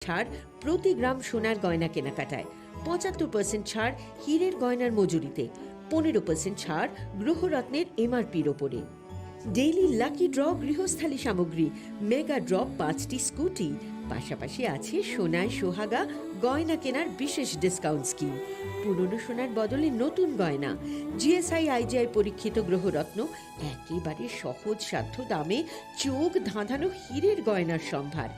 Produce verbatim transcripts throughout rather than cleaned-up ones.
ছাড় প্রতি গ্রাম সোনার গয়না কেনাকাটায়, পঁচাত্তর পার্সেন্ট ছাড় হীরের গয়নার মজুরিতে, পনেরো পার্সেন্ট ছাড় গ্রহরত্নের এমআরপির ওপরে। ডেইলি লাকি ড্র গৃহস্থালী সামগ্রী, মেগা ড্র পাঁচটি স্কুটি, পাশাপাশি আছে সোনায় সোহাগা গয়না কেনার বিশেষ ডিসকাউন্ট স্কিম। পুরনো সোনার বদলে নতুন গয়না, জিএসআই আইজিআই পরীক্ষিত গ্রহরত্ন, একেবারে সহজসাধ্য দামে চোখ ধাঁধানো হীরের গয়নার সম্ভার।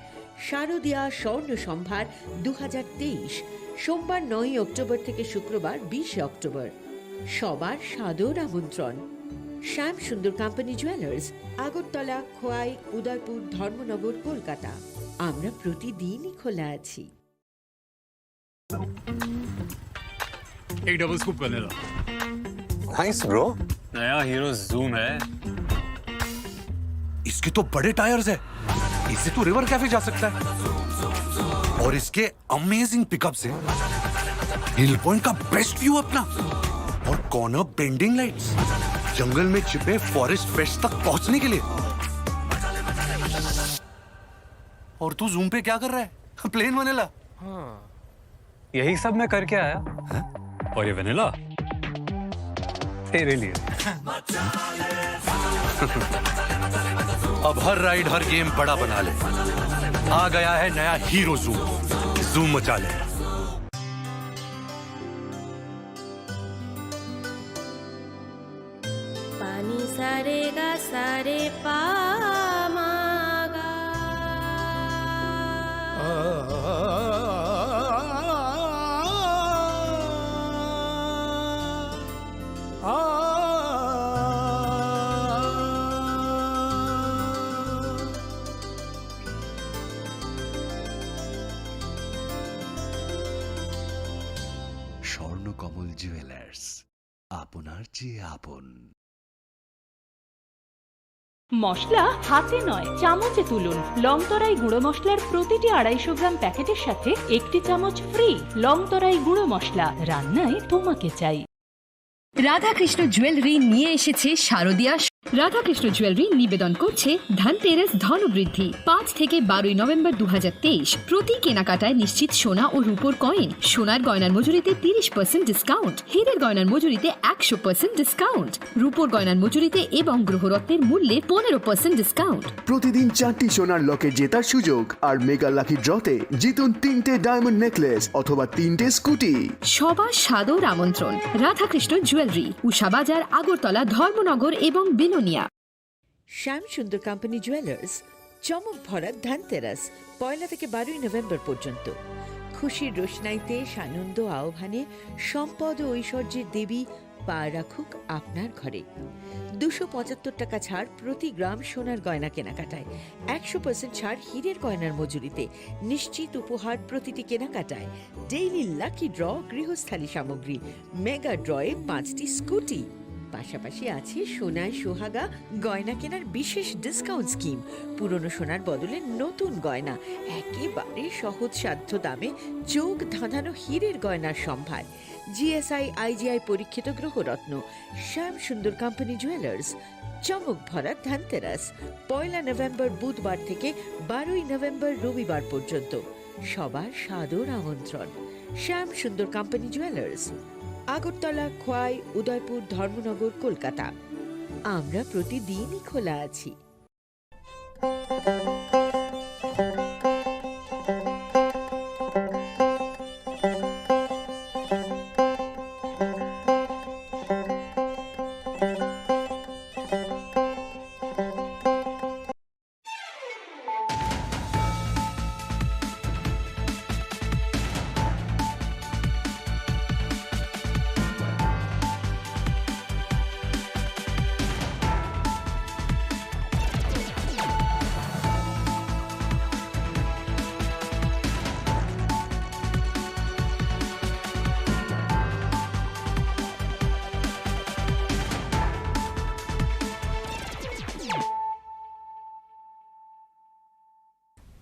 শারদিয়া স্বর্ণ সম্ভার দু হাজার তেইশ, সোমবার নয়ই অক্টোবর থেকে শুক্রবার বিশে অক্টোবর। সবার সাদর আমন্ত্রণ। শ্যাম সুন্দর কোম্পানি জুয়েলার্স, আগরতলা, খোয়াই, উদয়পুর, ধর্মনগর, কলকাতা। আমরা প্রতিদিনই খোলা আছি। एक double scoop vanilla. Nice bro. नया हीरो जूम है। इसके तो बड़े टायर्स है, इससे तो रिवर कैफे जा सकता है। और इसके अमेजिंग पिकअप से हिल पॉइंट का बेस्ट व्यू अपना, और कॉर्नर बेंडिंग लाइट्स, जंगल में छिपे फॉरेस्ट फिश तक पहुंचने के लिए। और तू जूम पे क्या कर रहा है? Plane vanilla. हाँ, यही सब मैं करके आया। हैं? और ये वनीला तेरे लिए। अब हर राइड, हर गेम बड़ा बना ले। आ गया है नया हीरो जूम। जूम मचा ले। Pani sa re ga sa re pa ma ga. Swarnakamal jewellers, আপনার চেয়ে আপন। মশলা হাতে নয়, চামচে তুলুন। লংতরাই গুঁড়ো মশলার প্রতিটি আড়াইশো গ্রাম প্যাকেটের সাথে একটি চামচ ফ্রি। লংতরাই গুঁড়ো মশলা, রান্নায় তোমাকে চাই। রাধাকৃষ্ণ জুয়েলারি নিয়ে এসেছে শারদিয়া। রাধাকৃষ্ণ জুয়েলারি নিবেদন করছে ধনতেরাস ধনবৃদ্ধি। পাঁচ থেকে বারোই নভেম্বর দু হাজার তেইশ। প্রতি কেনাকাটায় নিশ্চিত সোনা ও রূপোর কয়েন, সোনার গয়নার মজুরিতে তিরিশ পার্সেন্ট ডিসকাউন্ট, হীরের গয়নার মজুরিতে একশো পার্সেন্ট ডিসকাউন্ট, রূপোর গয়নার মজুরিতে এবং গ্রহরত্নের মূল্যে পনেরো পার্সেন্ট ডিসকাউন্ট। প্রতিদিন চারটি সোনার লকেট জেতার সুযোগ আর মেগা লাকি ড্রতে জিতুন তিনটে ডায়মন্ড নেকলেস অথবা তিনটে স্কুটি। সবার সাদর আমন্ত্রণ। রাধাকৃষ্ণ জুয়েলারি, উষা বাজার, আগরতলা, ধর্মনগর এবং বিলোনিয়া। শ্যাম সুন্দর কোম্পানি জুয়েলার্স, চমক ভরা ধনতেরাস, পয়লা থেকে বারোই নভেম্বর পর্যন্ত। খুশির রোশনাইতে সানন্দ আহ্বানে সম্পদ ও ঐশ্বর্যের দেবী পা রাখুক আপনার ঘরে। দুশো পঁচাত্তর টাকা ছাড় প্রতি গ্রাম সোনার গয়না কেনাকাটায়, একশো পার্সেন্ট ছাড় হীরের গয়নার মজুরিতে, নিশ্চিত উপহার প্রতিটি কেনাকাটায়, ডেইলি লাকি ড্র গৃহস্থালী সামগ্রী, মেগা ড্রয়ে পাঁচটি স্কুটি। পাশাপাশি আছে সোনায় সোহাগা গয়না কেনার বিশেষ ডিসকাউন্ট স্কিম। পুরনো সোনার বদলে নতুন গয়না, একেবারে সহজসাধ্য দামে চোখ ধাঁধানো হীরের গয়নার সম্ভার। জিএসআই আইজিআই পরীক্ষিত গ্রহরত্ন। শ্যাম সুন্দর কোম্পানি জুয়েলার্স, চমক ভরা ধনতেরাস, পয়লা নভেম্বর বুধবার থেকে বারোই নভেম্বর রবিবার পর্যন্ত। সবার সাদর আমন্ত্রণ। শ্যাম সুন্দর কোম্পানি জুয়েলার্স, আগরতলা, খোয়াই, উদয়পুর, ধর্মনগর, কলকাতা। আমরা প্রতিদিনই খোলা আছি।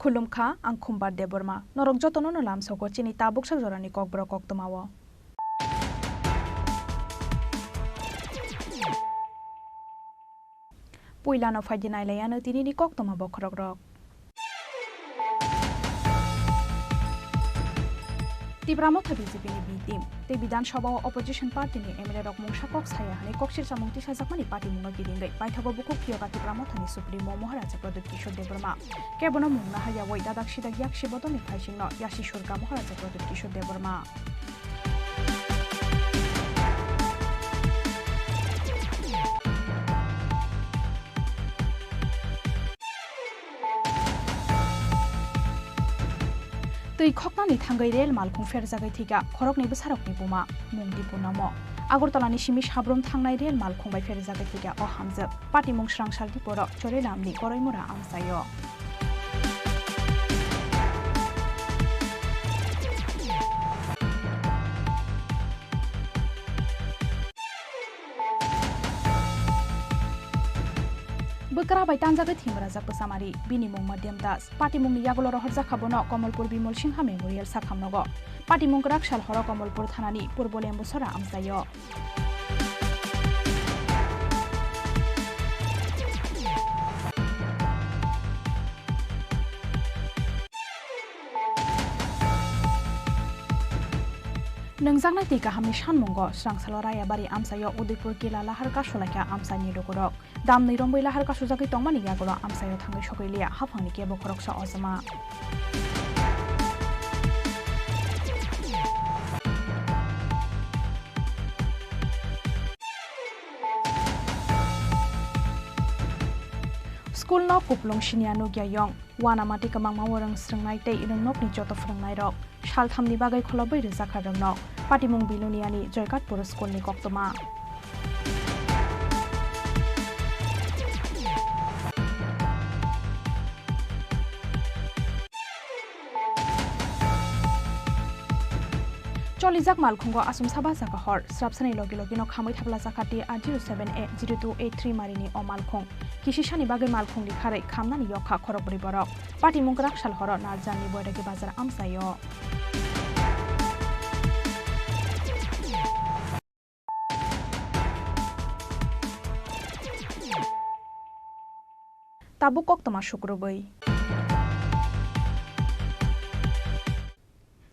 Khulumkha, ang Khumbar Debbarma. Norok jotono no lamsogo chini tabuksa jorani kokborok koktwmao. Puilano phaidi nailaiano tinini koktwma bokhorokrok. Tipra Motha B J P ni B team tei Bidhan Sabha o opposition party ni M L A rok mungsa kok saya hwnwi koksil chamung tisajakmani patimungno kidingwi paithago bukhuk phiyoga Tipra Motha ni Supremo Maharaja Pradyut Kishore Debbarma. Kebono mungna haryawi dadak sidak yaksi bodolni phaisingno yasi surka Maharaja Pradyut Kishore Debbarma. Twi khoknani thangwi rel malkhung pherjagwi thwikha khoroknwi bwsarokni buma, mung Dipu Nomo. Agartala ni simi Sabrum thangnai rel malkhung bai pherjagwi thwikha o hamjwk. Patimung srang sal Dipu ro Choriram ni Koraimura amchaio. Bwkra bai tanjagwi thwimrajak bwsamari, bini mung Madhyam Das. Patimungni yagulo rohorjakha bono Komolpur Bimol Singha Memorial sakhamnogo. Patimung kwrak sal horo Komolpur thanani Purbo Lembusora amchaio. Nwngjaknai twi kahamni sanmungo srangsalo Rayabari amchaio Udaipur Kila lahar kasulaikha amchaini lukurok. Damni romwi lahar kasujagwi tongmani yagulo amchaio thangwi sogwi liya haphangni kebo khoroksa ojama. School no kuplung sinia nukya yong, wana mati kwbangma o rwng srwngnai tei rwngnokni joto phwrwngnairok. Salthamni bagwi kholobwi rwjakha rwngnok. Patimung Biluniani Joykatpur School ni koktwma. Cholijak malkhungo achomsa bachakha hor, srapsani logi logino khamwi thaplajakha T R zero seven A zero two eight three marini o malkhung. Kisisani bagwi malkhung rikharwi khamnani yokha khorokbrwi borok. Patimung kwrak sal horo Narjanni Boiragi bazar amchaio. Tabuk koktwma sukrubwi.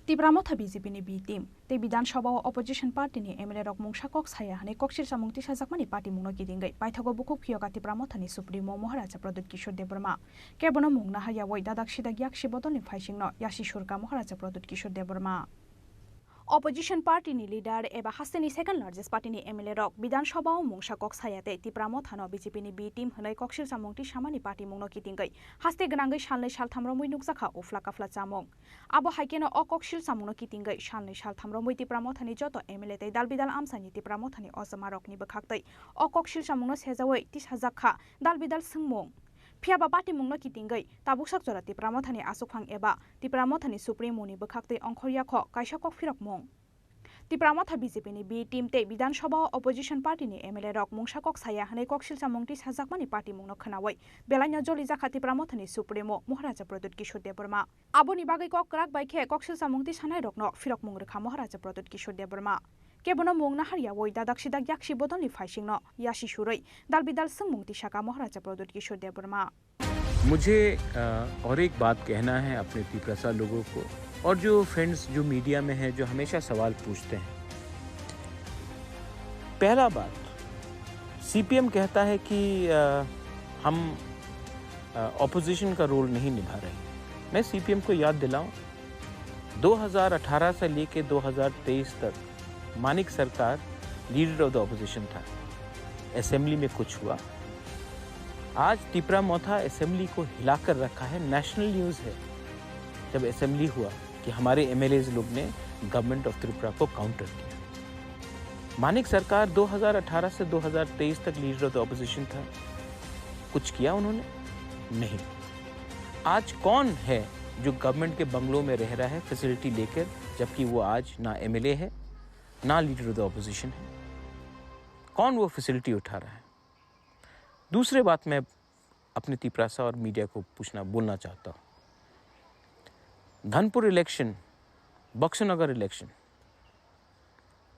Tipra Motha B J P ni B team tei Bidhan Sabha o opposition party ni M L A rok mungsa kok saya hwnwi koksil chamung tisajakmani patimungno kidingwi paithago bukhuk phiyoga Tipra Motha ni Supremo Maharaja Pradyut Kishore Debbarma. Kebono mungna haryawi dadak sidak yaksi bodolni phaisingno yasi surka Maharaja Pradyut Kishore Debbarma. Opposition party ni leader eba hasteni second largest party ni M L A rok Bidhan Sabha o mungsa kok saya tei Tipra Motha no B J P ni B team hwnwi koksil chamung tisamani patimungno kitingwi haste gwnangwi salnwi saltham romwi nukjakha ufla kafla chamung. Abo hai kheno o koksil chamungno kitingwi salnwi saltham romwi Tipra Mothani joto M L A tei dal bidal amchaini Tipra Mothani ojamarokni bwkhaktwi o koksil chamungno sejawi tisajakha dal bidal swngmung. Phiyaba patimungno kitingwi tabuksak jora Tipra Mothani aswkphang eba Tipra Mothani Supremo ni bwkhaktwi ongkhorya kho kaisa kok phirokmung. Tipra Motha B J P ni B team tei Bidhan Sabha o opposition party ni M L A rok mungsa kok saya hwnwi koksil chamung tisajakmani patimungno khwnawi belaino jolijakha Tipra Mothani Supremo Maharaja Pradyut Kishore Debbarma. Aboni bagwi kok kwrak bai khe koksil chamung tisanairokno phirokmung rwkha Maharaja Pradyut Kishore Debbarma. Kebono mung naharyawi dadak sidak yaksi bodolni phaisingno yasi surwi dal bidal swngmung tisaka Maharaja Pradyut Kishore Debbarma. मुझे अ, और एक बात कहना है अपने तिपरासा लोगों को और जो फ्रेंड्स जो मीडिया में हैं जो हमेशा सवाल पूछते हैं। पहला बात, सीपीएम कहता है कि अ, हम अपोजिशन का रोल नहीं निभा रहे। मैं सीपीएम को याद दिलाऊं, दो हज़ार अठारह से लेके दो हज़ार तेईस तक मानिक सरकार लीडर ऑफ द ऑपोजिशन था। असेंबली में कुछ हुआ। आज तिपरा मोथा असेंबली को हिलाकर रखा है, नेशनल न्यूज़ है। जब असेंबली हुआ कि हमारे एमएलएज लोग ने गवर्नमेंट ऑफ त्रिपुरा को काउंटर किया। मानिक सरकार दो हज़ार अठारह से दो हज़ार तेईस तक लीडर ऑफ द ऑपोजिशन था, कुछ किया उन्होंने? नहीं। आज कौन है जो गवर्नमेंट के बंगलों में रह रहा है फैसिलिटी लेकर, जबकि वो आज ना एमएलए है, ना लीडर ऑफ द ऑपोजिशन है? कौन वो फैसिलिटी उठा रहा है? दूसरे बात मैं अपने तिपरासा और मीडिया को पूछना, बोलना चाहता हूँ। धनपुर इलेक्शन, बक्सनगर इलेक्शन,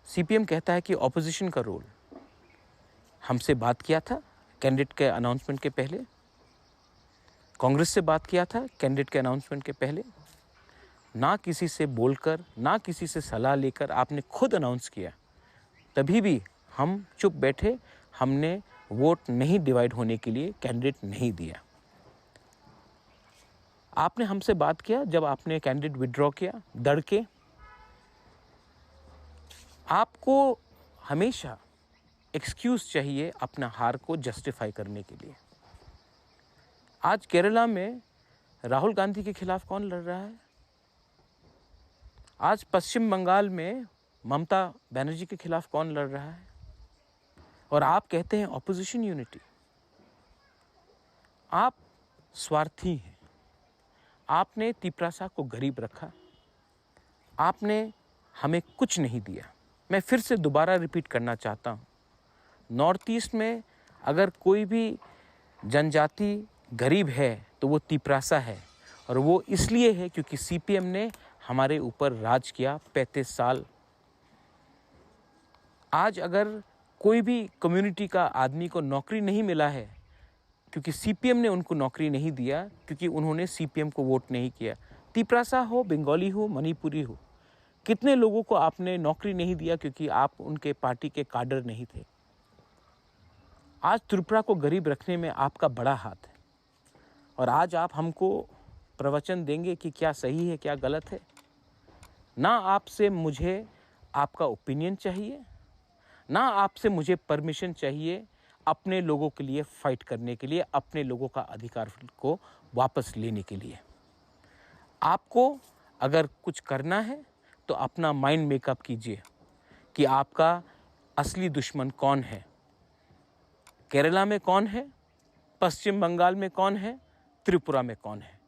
सीपीएम कहता है कि ऑपोजिशन का रोल। हमसे बात किया था कैंडिडेट के अनाउंसमेंट के पहले, कांग्रेस से बात किया था कैंडिडेट के अनाउंसमेंट के पहले, ना किसी से बोलकर, ना किसी से सलाह लेकर आपने खुद अनाउंस किया, तभी भी हम चुप बैठे, हमने वोट नहीं डिवाइड होने के लिए कैंडिडेट नहीं दिया। आपने हमसे बात किया जब आपने कैंडिडेट विड्रॉ किया, दड़ के। आपको हमेशा एक्सक्यूज चाहिए अपना हार को जस्टिफाई करने के लिए। आज केरला में राहुल गांधी के खिलाफ कौन लड़ रहा है? आज पश्चिम बंगाल में ममता बनर्जी के खिलाफ कौन लड़ रहा है? और आप कहते हैं ऑपोजिशन यूनिटी। आप स्वार्थी हैं। आपने तिपरासा को गरीब रखा, आपने हमें कुछ नहीं दिया। मैं फिर से दोबारा रिपीट करना चाहता हूँ, नॉर्थ ईस्ट में अगर कोई भी जनजाति गरीब है तो वो तिपरासा है, और वो इसलिए है क्योंकि सीपीएम ने हमारे ऊपर राज किया पैंतीस साल। आज अगर कोई भी कम्युनिटी का आदमी को नौकरी नहीं मिला है, क्योंकि सीपीएम ने उनको नौकरी नहीं दिया, क्योंकि उन्होंने सीपीएम को वोट नहीं किया। तिपरासा हो, बंगाली हो, मणिपुरी हो, कितने लोगों को आपने नौकरी नहीं दिया क्योंकि आप उनके पार्टी के काडर नहीं थे? आज त्रिपुरा को गरीब रखने में आपका बड़ा हाथ है, और आज आप हमको प्रवचन देंगे कि क्या सही है, क्या गलत है। ना आपसे मुझे आपका ओपिनियन चाहिए, ना आपसे मुझे परमिशन चाहिए अपने लोगों के लिए फाइट करने के लिए, अपने लोगों का अधिकार को वापस लेने के लिए। आपको अगर कुछ करना है तो अपना माइंड मेकअप कीजिए कि आपका असली दुश्मन कौन है, केरला में कौन है, पश्चिम बंगाल में कौन है, त्रिपुरा में कौन है,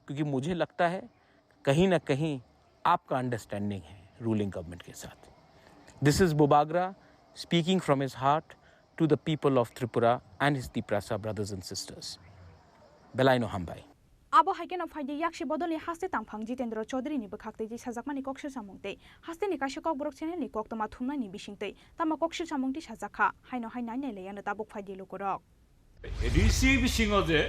क्योंकि मुझे लगता है कहीं ना कहीं आपका अंडरस्टैंडिंग है रूलिंग गवर्नमेंट के साथ। This is Bubagra speaking from his heart to the people of Tripura and his Tiprasa brothers and sisters. Belaino hambai. Abo hai kheno phaidi yaksi bodolni haste tangphang Jitendra Chaudhary ni bwkhak tei sajakmani kok swchamung tei haste ni kaisa kokborok channel ni koktwma thumnani bising tei tamo kok swchamung tei sajak kha, haino hai nai nai laiya no tabuk phaidi lukurok. ADC বিসিংও যে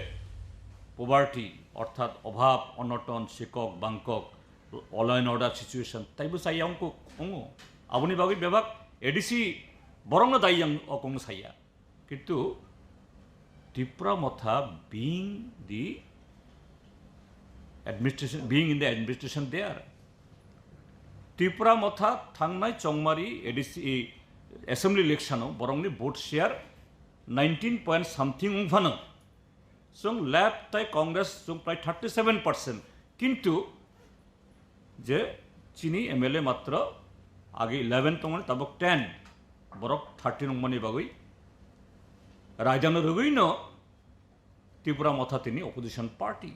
পভার্টি অর্থাৎ অভাব অনটন, সিকক বাংকক, law and order situation taibo chaya ongkuk ongo. Aboni bagwi bebak ADC borokno dai yang okong saya. Kintu Tipra Motha being the administration, being in the administration there. Tipra Motha thangnai chongmari ADC assembly election o borokni vote share nineteen point something wngphano. Chwng left tai Congress chwng prai thirty seven percent. Kintu je chini M L A matro age eleven tongmani tabok ten, borok thirteen wngmani bagwi raidano rwgwino Tipra Motha tini opposition party.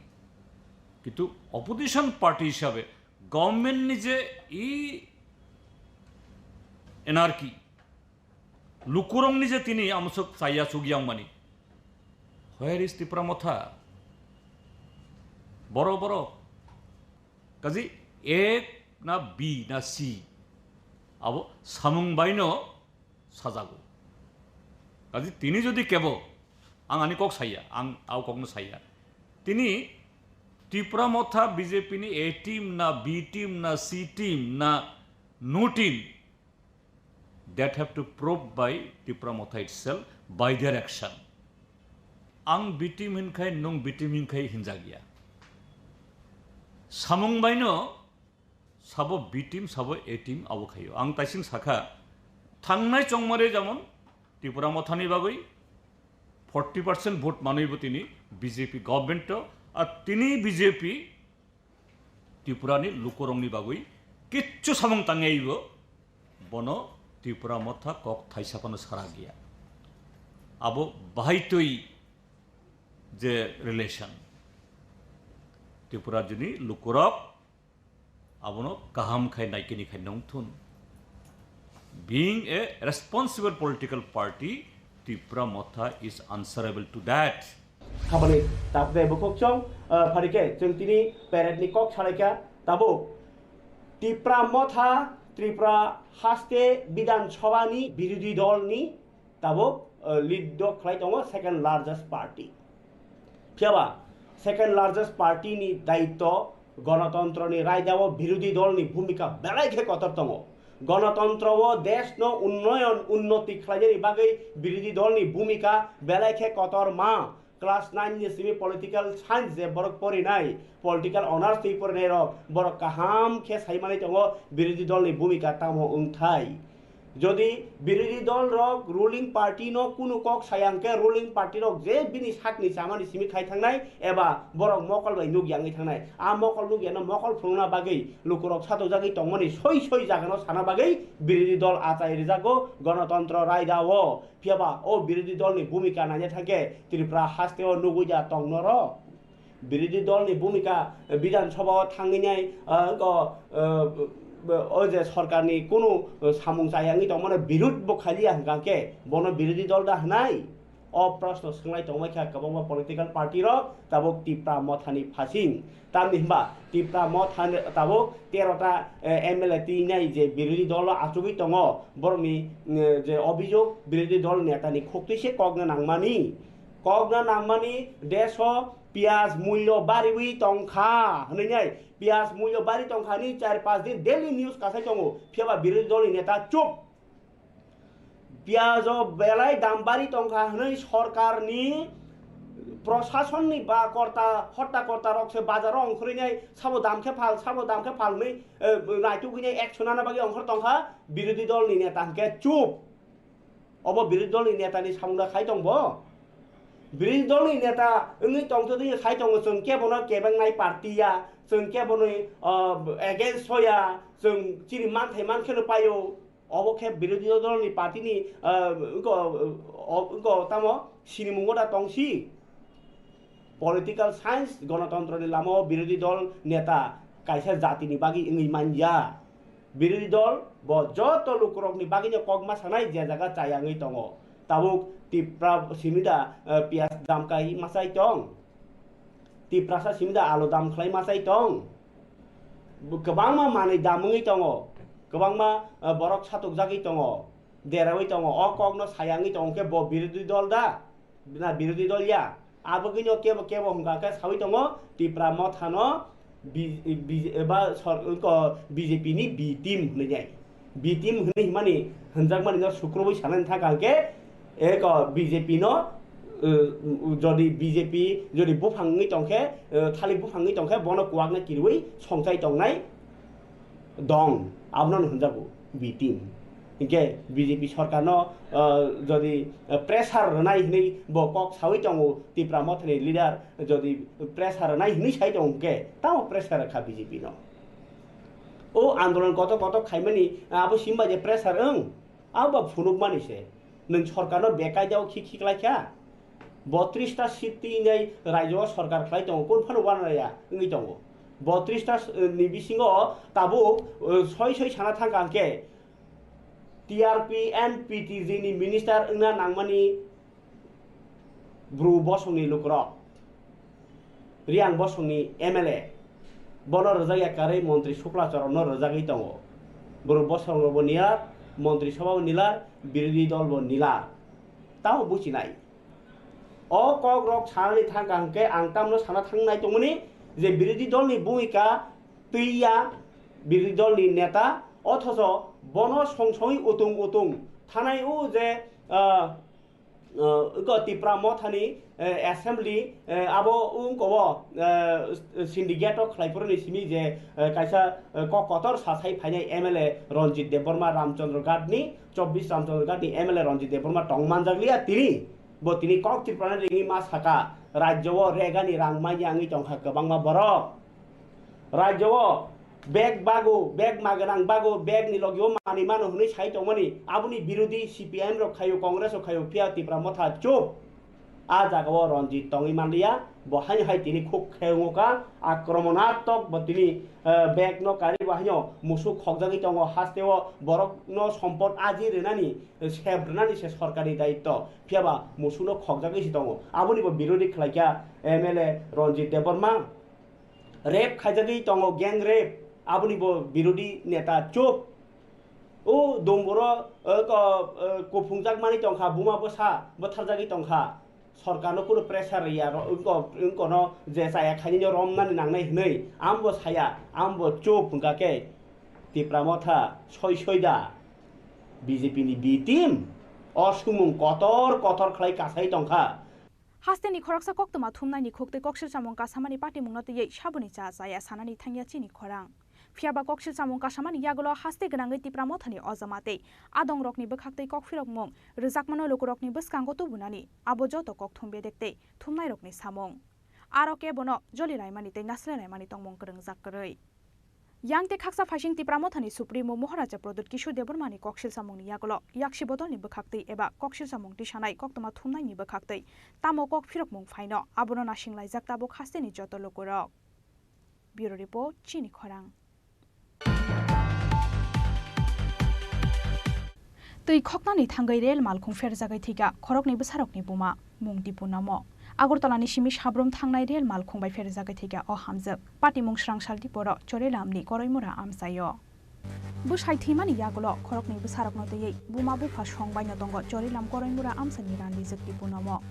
Kintu opposition party hisabe government ni je i anarchy, lukurokni je tini amsuk chaya chukya wngmani. Where is Tipra Motha? Boro boro. Kaji A na B na C. Abo samung baino sajago. Kaji tini jodi kebo, ang ani kok saya, ang au kokno saya. Tini Tipra Motha B J P ni A team na B team na C team na no team, that have to prove by Tipra Motha itself by their action. Ang B team hinkhai, nung B team hinkhai hinjagya. Samung baino sabo B team, sabo A team abo khayo. Ang taising sakha, thangnai chongmare jamon Tipra Mothani bagwi forty percent vote manwi bo tini B J P government to, a tini B J P Tripurani lukurokni bagwi kichu samung tangyaibo, bono Tipra Motha kok thaisa phano sara giya. Abo bahai twi je relation. Tripura juni lukurok abono kaham khai naikini khai nongthun. Being a responsible political party, Tipra Motha is answerable to that. Habani tapde bukhuk chong, ah, pharike chwng tini parade ni kok salaikha tabuk. Tipra Motha, Tripura haste Bidhan Sabha ni birodhi dol ni tabuk, ah, lead do khlai tongo second largest party. Phiyaba second largest party ni daityo Gonotontroni raidao birodhi dolni bhumika belai khe kotor tongo. Gonotontro o deshno unnoyon, unnoti khlainani bagwi birodhi dolni bhumika belai khe kotor ma. Class nine ni simi political science je borok porinai, political honours twi porinai rok, borok kaham khe sai manwi tongo birodhi dolni bhumika tamo wngthai. Jodi birodhi dol rok ruling party no kunu kok saya hwnkhe, ruling party rok je bini sakni chamani simi khai thangnai eba borok mokol bai nuk yangwi thangnai, a mokol nuk yano mokol phunukna bagwi lukurok satokjagwi tongmani soi soi jagano sana bagwi birodhi dol achai rijago gonotontro raida o. Phiyaba o birodhi dolni bhumika naina thangkhe Tripura hasteo nugwi da tong noro. Birodhi dolni bhumika, eh, Bidhan Sabha o thangwi nai, eh, go, eh, o je sorkarni kunu, eh, samung chayangwi tongmano birud bo khaliya hwnkha khe bono birodhi dol da hwnai? O proshno swnglai tongbai kha kwbangma political party rok tabuk Tipra Mothani phasing. Tamni hwnba Tipra Motha tabuk tero ta, eh, M L A twi nai je birodhi dolo achugwi tongo, borokni, eh, je obhijog birodhi dol netani khuktwi se kokna nangmani. Kokna nangmani deso piyaj mulyo bariwi tongkha hwnwi nai, piyaj mulyo bari tongkha hwnwi char panch din daily news kasai tongo, phiyaba birodhi dolni neta chup. Piyajo belai dam bari tongkha hwnwi sorkarni, prosasonni ba korta, hotta korta rok se bazaro ongkhorwi nai, sabo dam khe phal, sabo dam khe phal hwnwi, eh, naitugwi nai action nana bagwi ongkhor tongkha, birodhi dolni neta hwnkhe chup. Obo birodhi dolni netani samungda khai tong bo? Birodhi dolni neta wngwi tongtwdwi khai tongo, chwng kebono kebengnai party ya, chwng keboni, ah, against o ya, chwng chini manthai mankheno paio. Obo khe birodhi dolni party ni, ah, wngko, o, wngko tamo sinimungo da tongsi? Political science, gonotontroni lamao birodhi dol neta kaisa jatini bagwi wngwi manya. Birodhi dol bo joto lukurokni bagwino kokma sanai je jaga chayangwi tongo. Tabuk Tipra simi da, eh, piyaj dam kai machai tong? Tiprasa simi da alu dam khlai machai tong? Bo kwbangma manwi dam wngwi tongo, kwbangma, eh, borok satokjagwi tongo, derawi tongo. O kokno sayangwi tongo khe bo birodhi dol da? Na birodhi dol ya? Abogwino kebo kebo hwnkha khe sawi tongo, Tipra Mothano B-, B-, eba sor-, ko B J P ni B team hwnwi nai. B team hwnwi himani hwnjakmani no sukrubui sanani thangkha hwnkhe, eko B J P no, eh, jodi B J P jodi buphang wngwi tongkhe, eh, thalik buphang wngwi tongkhe bono kuwakno kirwi songchai tongnai dong, abono hwnjago B team. Hinkhe B J P sorkarno, ah, jodi, ah, pressure rwnai hwnwi bo kok sawi tongo, Tipra Mothani leader jodi pressure rwnai hwnwi sai tongo, hinkhe tamo pressure rwkha B J P no. O andolon kotor kotor khaimani, abo simba je pressure wng, abo ba phunukmani se. Nwng sorkarno bekaidao khi khiklai kha. Botris ta seat twi nai raijo o sorkar khlai tongo, kun phano uanarya wngwi tongo. Botris ta, eh, ni bisingo tabuk, eh, soi soi sana thangkha hwnkhe T R P and P T G ni minister wngna nangmani Bru Bosongni lukurok, Riang Bosongni M L A, bono rwjakya karwi Montri Sukla Choronno rwjagwi tongo. Bru Bosongno bo nilar, Montri Sabha bo nilar, birodhi dol bo nilar. Tamo buchinai. O kok rok sanani thangkha hwnkhe ang tamno sana thangnai tongmani je birodhi dolni bhumika twiya birodhi dolni neta, othocho bono song songwi utung utung thanai o je, ah, ah, eko Tipra Mothani, eh, assembly, eh, abo wngkobo, eh, syndicate o khlai phuruni simi je, eh, kaisa, eh, kok kotor sa sai phainai M L A Ranjit Debbarma Ramchandra Ghat ni, chobbish Ramchandra Ghat ni M L A Ranjit Debbarma tong manjakliya tini. Bo tini kok Tripura ni ringwi ma saka, rajyo o regani rang manya wngwi tongkha kwbangma borok. Rajyo o bag bago, bag maganang bago, bag ni logi o manwi mano hwnwi sai tongmani, aboni birodhi C P I M rok khaio, Congress rok khaio, phiya Tipra Motha chup. A jaga o Ranjit tongwi manliya, bo haino hai tini khuk khe wngkha, akramonatok bo tini, eh, bag no kari bo haino musuk khokjagwi tongo, haste o borok no sompot aji rwnani, sep rwnani se sorkar ni daitto, phiya ba musuk no khokjagwi se tongo. Aboni bo birodhi khlaikha M L A Ranjit Debbarma. Rape khaijagwi tongo, gang rape, aboni bo birodhi neta chup. O Domboro, eh, ko, eh, kuphungjak mani tongkha, buma bwsa bwtharjagwi tongkha. Sorkarno kunu pressure ya, ro-, wngko-, wngkono je chaya khainino romnani nangnai hwnwi ambo saya, ambo chup hwnkha khe Tipra Motha soi soi da B J P ni B team o sumung kotor kotor khlai kasai tongkha. Hasteni khoroksa koktwma thumnaini khuktwi koksil samung kasamani patimungno twiwi saboni cha chaya sanani thangya chini khorang. Phiyaba koksil samung kasamani yagulo haste gwnangwi Tipra Mothani ojama tei adongrokni bwkhaktwi kokphirokmung rwjakmano lukurokni bwskango tubunani abo joto kokthum bedek tei thumnairokni samung. Aro khe bono joli laimani tei naslai laimani tongmung kwrwngjak kwrwi. Yang tei khaksa phaising Tipra Mothani Supremo Moharaja Pradyut Kishore Debbarmani koksil samungni yagulo yaksi bodolni bwkhaktwi eba koksil samung tisanai koktwma thumnaini bwkhaktwi tamo kok phirokmung phaino abono nasinglai jak tabuk hasteni joto lukurok. Bureau Report, Chini Khorang. Twi khoknani thangwi rel malkhung pherjagwi thwikha khoroknwi bwsarokni buma, mung Dipu Nomo. Agartala ni simi Sabrum thangnai rel malkhung bai pherjagwi thwikha o hamjwk. Patimung Srangsal Diporo Chorilamni Koroimura amchaio. Bwsai thwimani yagulo khoroknwi bwsarokno twiwi buma bupha song baino tongo Chorilam Koroimura amchaini randijwk Dipu Nomo.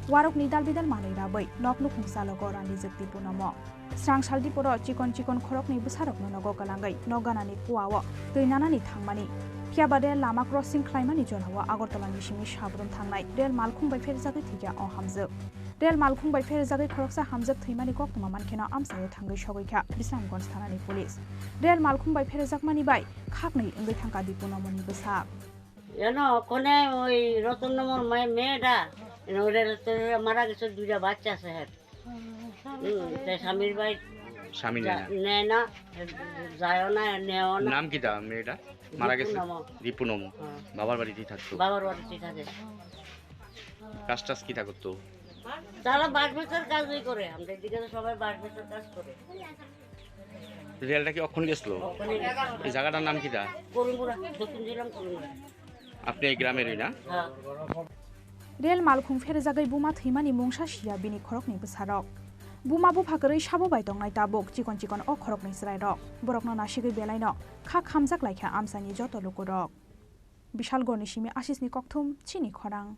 Warokni dal bidal manwi rabwi nok nukhung chalogo randijwk Dipu Nomo. Srangsal Diporo chikon chikon khoroknwi bwsarokno nogo kwlangwi nok ganani kuao twi nanani thangmani. Phiyaba rel lama crossing khlaimani jorao Agartala ni simi Sabrum thangnai rel malkhung bai pherjagwi thwikha o hamjwk. Rel malkhung bai pherjagwi khoroksa hamjwk thwimani koktwma mankheno amchaio thangwi sogwikha Bisramganj thanani police. Rel malkhung bai pherjakmani bai khaknwi wngwi thangkha Dipu Nomoni bwsak. জানো, ওখানে ওই রতন নম্বর মে-, মেয়েটা, এনে ওদের তো মারা গেছে, দুইটা বাচ্চা আছে, হ্যাঁ। হুম, তাই স্বামীর ভাই স্বামী নেয় যা-, না। নেয় না, যায়ও না, নেয়ও না। নাম কি তা মেয়েটা? মারা গেছে? দীপু নমো। দীপু নমো। হ্যাঁ। বাবার বাড়িতেই থাকতো? বাবার বাড়িতেই থাকে। কাজ টাজ কি তা করতো? তারা বাঁশ বেচার কাজই করে, আমরা এদিকে তো সবাই বাঁশ বেচার কাজ করে। রেলটা কি অখন গেছিল? ওখানে এই জায়গাটার নাম কি তা? করিমপুরা, দক্ষিণ জেলা করিমপুরা। আপনি এই গ্রামেরই না? হ্যাঁ। Rel malkhung pherjagwi buma thwimani mungsa siya bini khoroknwi bwsarok. Buma bupha kwrwi sabo bai tongnai tabuk chikon chikon o khoroknwi chwrairok. Borokno nasigwi belaino kha khamjak laikha amchaini joto lukurok. Bishalgarhni simi Ashisni kokthum, Chini Khorang.